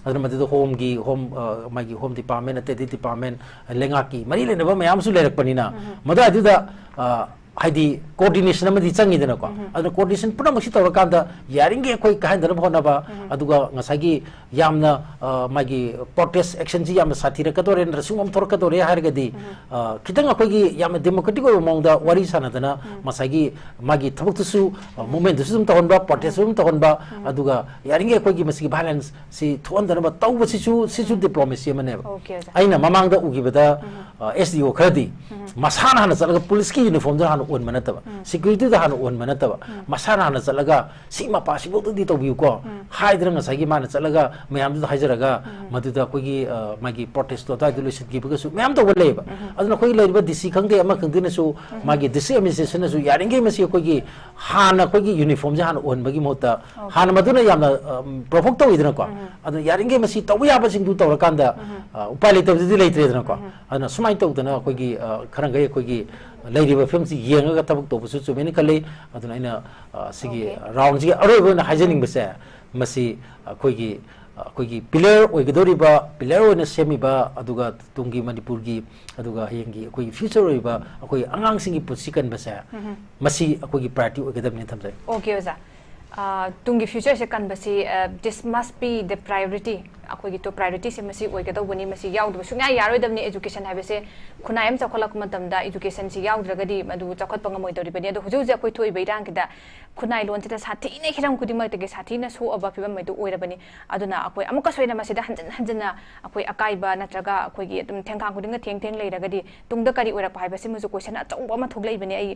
ꯑꯗꯨꯅ ꯃꯗꯨꯗ ꯍꯣꯝꯒꯤ, ꯍꯣꯝ, ꯑ, ꯃꯥꯒꯤ ꯍꯣꯝ ꯗꯤꯄꯥꯔꯠꯃꯦꯟ, ꯑꯇꯩ ꯑꯇꯩ ꯗꯤꯄꯥꯔꯠꯃꯦꯟ, ꯂꯩꯉꯥꯛꯀꯤ ꯃꯔꯤ ꯂꯩꯅꯕ ꯃꯌꯥꯝ ꯑꯃꯁꯨ ꯂꯩꯔꯛꯄꯅꯤꯅ, ꯃꯗꯨꯋꯥꯏꯗꯨꯗ, ꯑ, ꯍꯥꯏꯗꯤ coordination ꯑꯃꯗꯤ ꯆꯪꯉꯤꯗꯅꯀꯣ꯫ ꯑꯗꯨꯅ coordination ꯄꯨꯝꯅꯃꯛꯁꯤ ꯇꯧꯔꯀꯥꯟꯗ ꯌꯥꯔꯤꯈꯩ ꯑꯩꯈꯣꯏ ꯀꯥꯏꯍꯟꯗꯅꯕ ꯍꯣꯠꯅꯕ, ꯑꯗꯨꯒ ꯉꯁꯥꯏꯒꯤ ꯌꯥꯝꯅ, ꯑ, ꯃꯥꯒꯤ protest actionꯁꯤ ꯌꯥꯝꯅ ꯁꯥꯊꯤꯔꯛꯀꯗꯧꯔꯦ ꯅꯠꯇ꯭ꯔꯒ ꯁꯤꯒꯨꯝꯕ ꯑꯃ ꯊꯣꯛꯂꯛꯀꯗꯧꯔꯦ ꯍꯥꯏꯔꯒꯗꯤ, ꯑ, ꯈꯤꯇꯪ ꯑꯩꯈꯣꯏꯒꯤ ꯌꯥꯝꯅ democratic ꯑꯣꯏꯕ ꯃꯑꯣꯡꯗ ꯋꯥꯔꯤ ꯁꯥꯟꯅꯗꯅ ꯉꯁꯥꯏꯒꯤ ꯃꯥꯒꯤ ꯊꯕꯛꯇꯨꯁꯨ, ꯑ, movementꯗꯨꯁꯨ ꯑꯗꯨꯝ ꯇꯧꯍꯟꯕ, protestꯁꯨ ꯑꯗꯨꯝ ꯇꯧꯍꯟꯕ, ꯑꯗꯨꯒ ꯌꯥꯔꯤꯈꯩ ꯑꯩꯈꯣꯏꯒꯤ ꯃꯁꯤꯒꯤ violenceꯁꯤ ꯊꯣꯛꯍꯟꯗꯅꯕ ꯇꯧꯕꯁꯤꯁꯨ, ꯁꯤꯁꯨ diplomacy ꯑꯃꯅꯦꯕ꯫ Okay, ꯑꯣꯖꯥ꯫ ꯑꯩꯅ ꯃꯃꯥꯡꯗ ꯎꯈꯤꯕꯗ, ꯑ, S D O ꯈꯔꯗꯤ ꯃꯁꯥꯅ ꯍꯥꯟꯅ ꯆꯠꯂꯒ policeꯀꯤ uniformꯗ ꯍꯥꯟꯅ ꯑꯣꯟꯕ ꯅꯠꯇꯕ, securityꯗ ꯍꯥꯟꯅ ꯑꯣꯟꯕ ꯅꯠꯇꯕ, ꯃꯁꯥꯅ ꯍꯥꯟꯅ ꯆꯠꯂꯒ ꯁꯤ ꯃꯄꯥꯁꯤꯐꯥꯎꯗꯗꯤ ꯇꯧꯕꯤꯌꯨꯀꯣ ꯍꯥꯏꯗꯅ ꯉꯁꯥꯏꯒꯤ ꯃꯥꯅ ꯆꯠꯂꯒ ꯃꯌꯥꯝꯗꯨꯗ ꯍꯥꯏꯖꯔꯒ ꯃꯗꯨꯗ ꯑꯩꯈꯣꯏꯒꯤ, ꯑ, ꯃꯥꯒꯤ protestꯇꯣ ꯑꯗꯨꯋꯥꯏꯗ ꯂꯣꯏꯁꯤꯟꯈꯤꯕꯒꯁꯨ ꯃꯌꯥꯝ ꯇꯧꯕ ꯂꯩꯌꯦꯕ꯫ ꯑꯗꯨꯅ ꯑꯩꯈꯣꯏꯒꯤ ꯂꯩꯔꯤꯕ D C ꯈꯪꯗꯦ ꯑꯃ ꯈꯪꯗꯦꯅꯁꯨ ꯃꯥꯒꯤ district administrationꯅꯁꯨ ꯌꯥꯔꯤꯈꯩ ꯃꯁꯤ ꯑꯩꯈꯣꯏꯒꯤ ꯍꯥꯟꯅ ꯑꯩꯈꯣꯏꯒꯤ uniformꯁꯦ ꯍꯥꯟꯅ ꯑꯣꯟꯕꯒꯤ ꯃꯍꯨꯠꯇ ꯍꯥꯟꯅ ꯃꯗꯨꯅ ꯌꯥꯝꯅ, ꯑ, provoke ꯇꯧꯋꯤꯗꯅꯀꯣ꯫ ꯑꯗꯨꯅ ꯌꯥꯔꯤꯈꯩ ꯃꯁꯤ ꯇꯧꯕ ꯌꯥꯕꯁꯤꯡꯗꯨ ꯇꯧꯔꯀꯥꯟꯗ, ꯑ, ꯎꯄꯥꯏ ꯂꯩꯇꯕꯗꯨꯗꯤ ꯂꯩꯇ꯭ꯔꯦꯗꯅꯀꯣ꯫ ꯑꯗꯨꯅ ꯁꯨꯃꯥꯏꯅ ꯇꯧꯗꯅ ꯑꯩꯈꯣꯏꯒꯤ, ꯑ, ꯈꯔ ꯃꯈꯩ ꯑꯩꯈꯣꯏꯒꯤ ꯂꯩꯔꯤꯕ ꯐꯤꯕꯝꯁꯤ ꯌꯦꯡꯉꯒ ꯊꯕꯛ ꯇꯧꯕꯁꯨ ꯆꯨꯝꯃꯦꯅ ꯈꯜꯂꯤ꯫ ꯑꯗꯨꯅ ꯑꯩꯅ, ꯑ, ꯁꯤꯒꯤ Okay. roundꯁꯤꯒꯤ ꯑꯔꯣꯏꯕ ꯑꯣꯏꯅ ꯍꯥꯏꯖꯅꯤꯡꯕꯁꯦ, ꯃꯁꯤ ꯑꯩꯈꯣꯏꯒꯤ, ꯑ, ꯑꯩꯈꯣꯏꯒꯤ pillar ꯑꯣꯏꯒꯗꯧꯔꯤꯕ, pillar ꯑꯣꯏꯅ ꯁꯦꯝꯃꯤꯕ, ꯑꯗꯨꯒ ꯇꯨꯡꯒꯤ ꯃꯅꯤꯄꯨꯔꯒꯤ, ꯑꯗꯨꯒ ꯍꯌꯦꯡꯒꯤ ꯑꯩꯈꯣꯏꯒꯤ future ꯑꯣꯏꯔꯤꯕ ꯑꯩꯈꯣꯏ ꯑꯉꯥꯡꯁꯤꯡꯒꯤ ꯄꯨꯟꯁꯤ ꯀꯟꯕꯁꯦ, ꯃꯁꯤ ꯑꯩꯈꯣꯏꯒꯤ priority ꯑꯣꯏꯒꯗꯕꯅꯤ ꯊꯝꯖꯩ꯫ Okay, ꯑꯣꯖꯥ꯫ ꯑ, ꯇꯨꯡꯒꯤ futureꯁꯦ ꯀꯟꯕꯁꯤ, ꯑ, this must be the priority꯫ ꯑꯩꯈꯣꯏꯒꯤ top priorityꯁꯦ ꯃꯁꯤ ꯑꯣꯏꯒꯗꯧꯕꯅꯤ, ꯃꯁꯤ ꯌꯥꯎꯗꯕ ꯁꯨꯡꯌꯥ ꯌꯥꯔꯣꯏꯗꯕꯅꯤ꯫ Education ꯍꯥꯏꯕꯁꯦ ꯈꯨꯟꯅꯥꯏ ꯑꯃ ꯆꯥꯎꯈꯠꯂꯛꯄ ꯃꯇꯝꯗ educationꯁꯤ ꯌꯥꯎꯗ꯭ꯔꯒꯗꯤ ꯃꯗꯨ ꯆꯥꯎꯈꯠꯄ ꯉꯝꯃꯣꯏꯗꯧꯔꯤꯕꯅꯤ꯫ ꯑꯗꯣ ꯍꯧꯖꯤꯛ ꯍꯧꯖꯤꯛ ꯑꯩꯈꯣꯏ ꯊꯣꯛꯏꯕ ꯏꯔꯥꯡꯁꯤꯗ ꯈꯨꯟꯅꯥꯏ ꯂꯣꯟꯁꯤꯗ ꯁꯥꯊꯤꯅ ꯍꯤꯔꯝ ꯈꯨꯗꯤꯡꯃꯛꯇꯒꯤ ꯁꯥꯊꯤꯅ ꯁꯣꯛꯑꯕ ꯐꯤꯕꯝ ꯑꯗꯨ ꯑꯣꯏꯔꯕꯅꯤ꯫ ꯑꯗꯨꯅ ꯑꯩꯈꯣꯏ ꯑꯃꯨꯛꯀꯁꯨ ꯍꯦꯟꯅ ꯃꯁꯤꯗ ꯍꯟꯖꯤꯟ ꯍꯟꯖꯤꯟꯅ ꯑꯩꯈꯣꯏ ꯑꯀꯥꯏꯕ ꯅꯠꯇ꯭ꯔꯒ ꯑꯩꯈꯣꯏꯒꯤ ꯑꯗꯨꯝ ꯊꯦꯡꯈꯥꯡ ꯈꯨꯗꯤꯡꯅ ꯊꯦꯡ ꯊꯦꯡ ꯂꯩꯔꯒꯗꯤ ꯇꯨꯡꯗ ꯀꯔꯤ ꯑꯣꯏꯔꯛꯄ ꯍꯥꯏꯕꯁꯤꯃꯁꯨ question ꯑꯆꯧꯕ ꯑꯃ ꯊꯣꯛꯂꯛꯏꯕꯅꯤ꯫ ꯑꯩ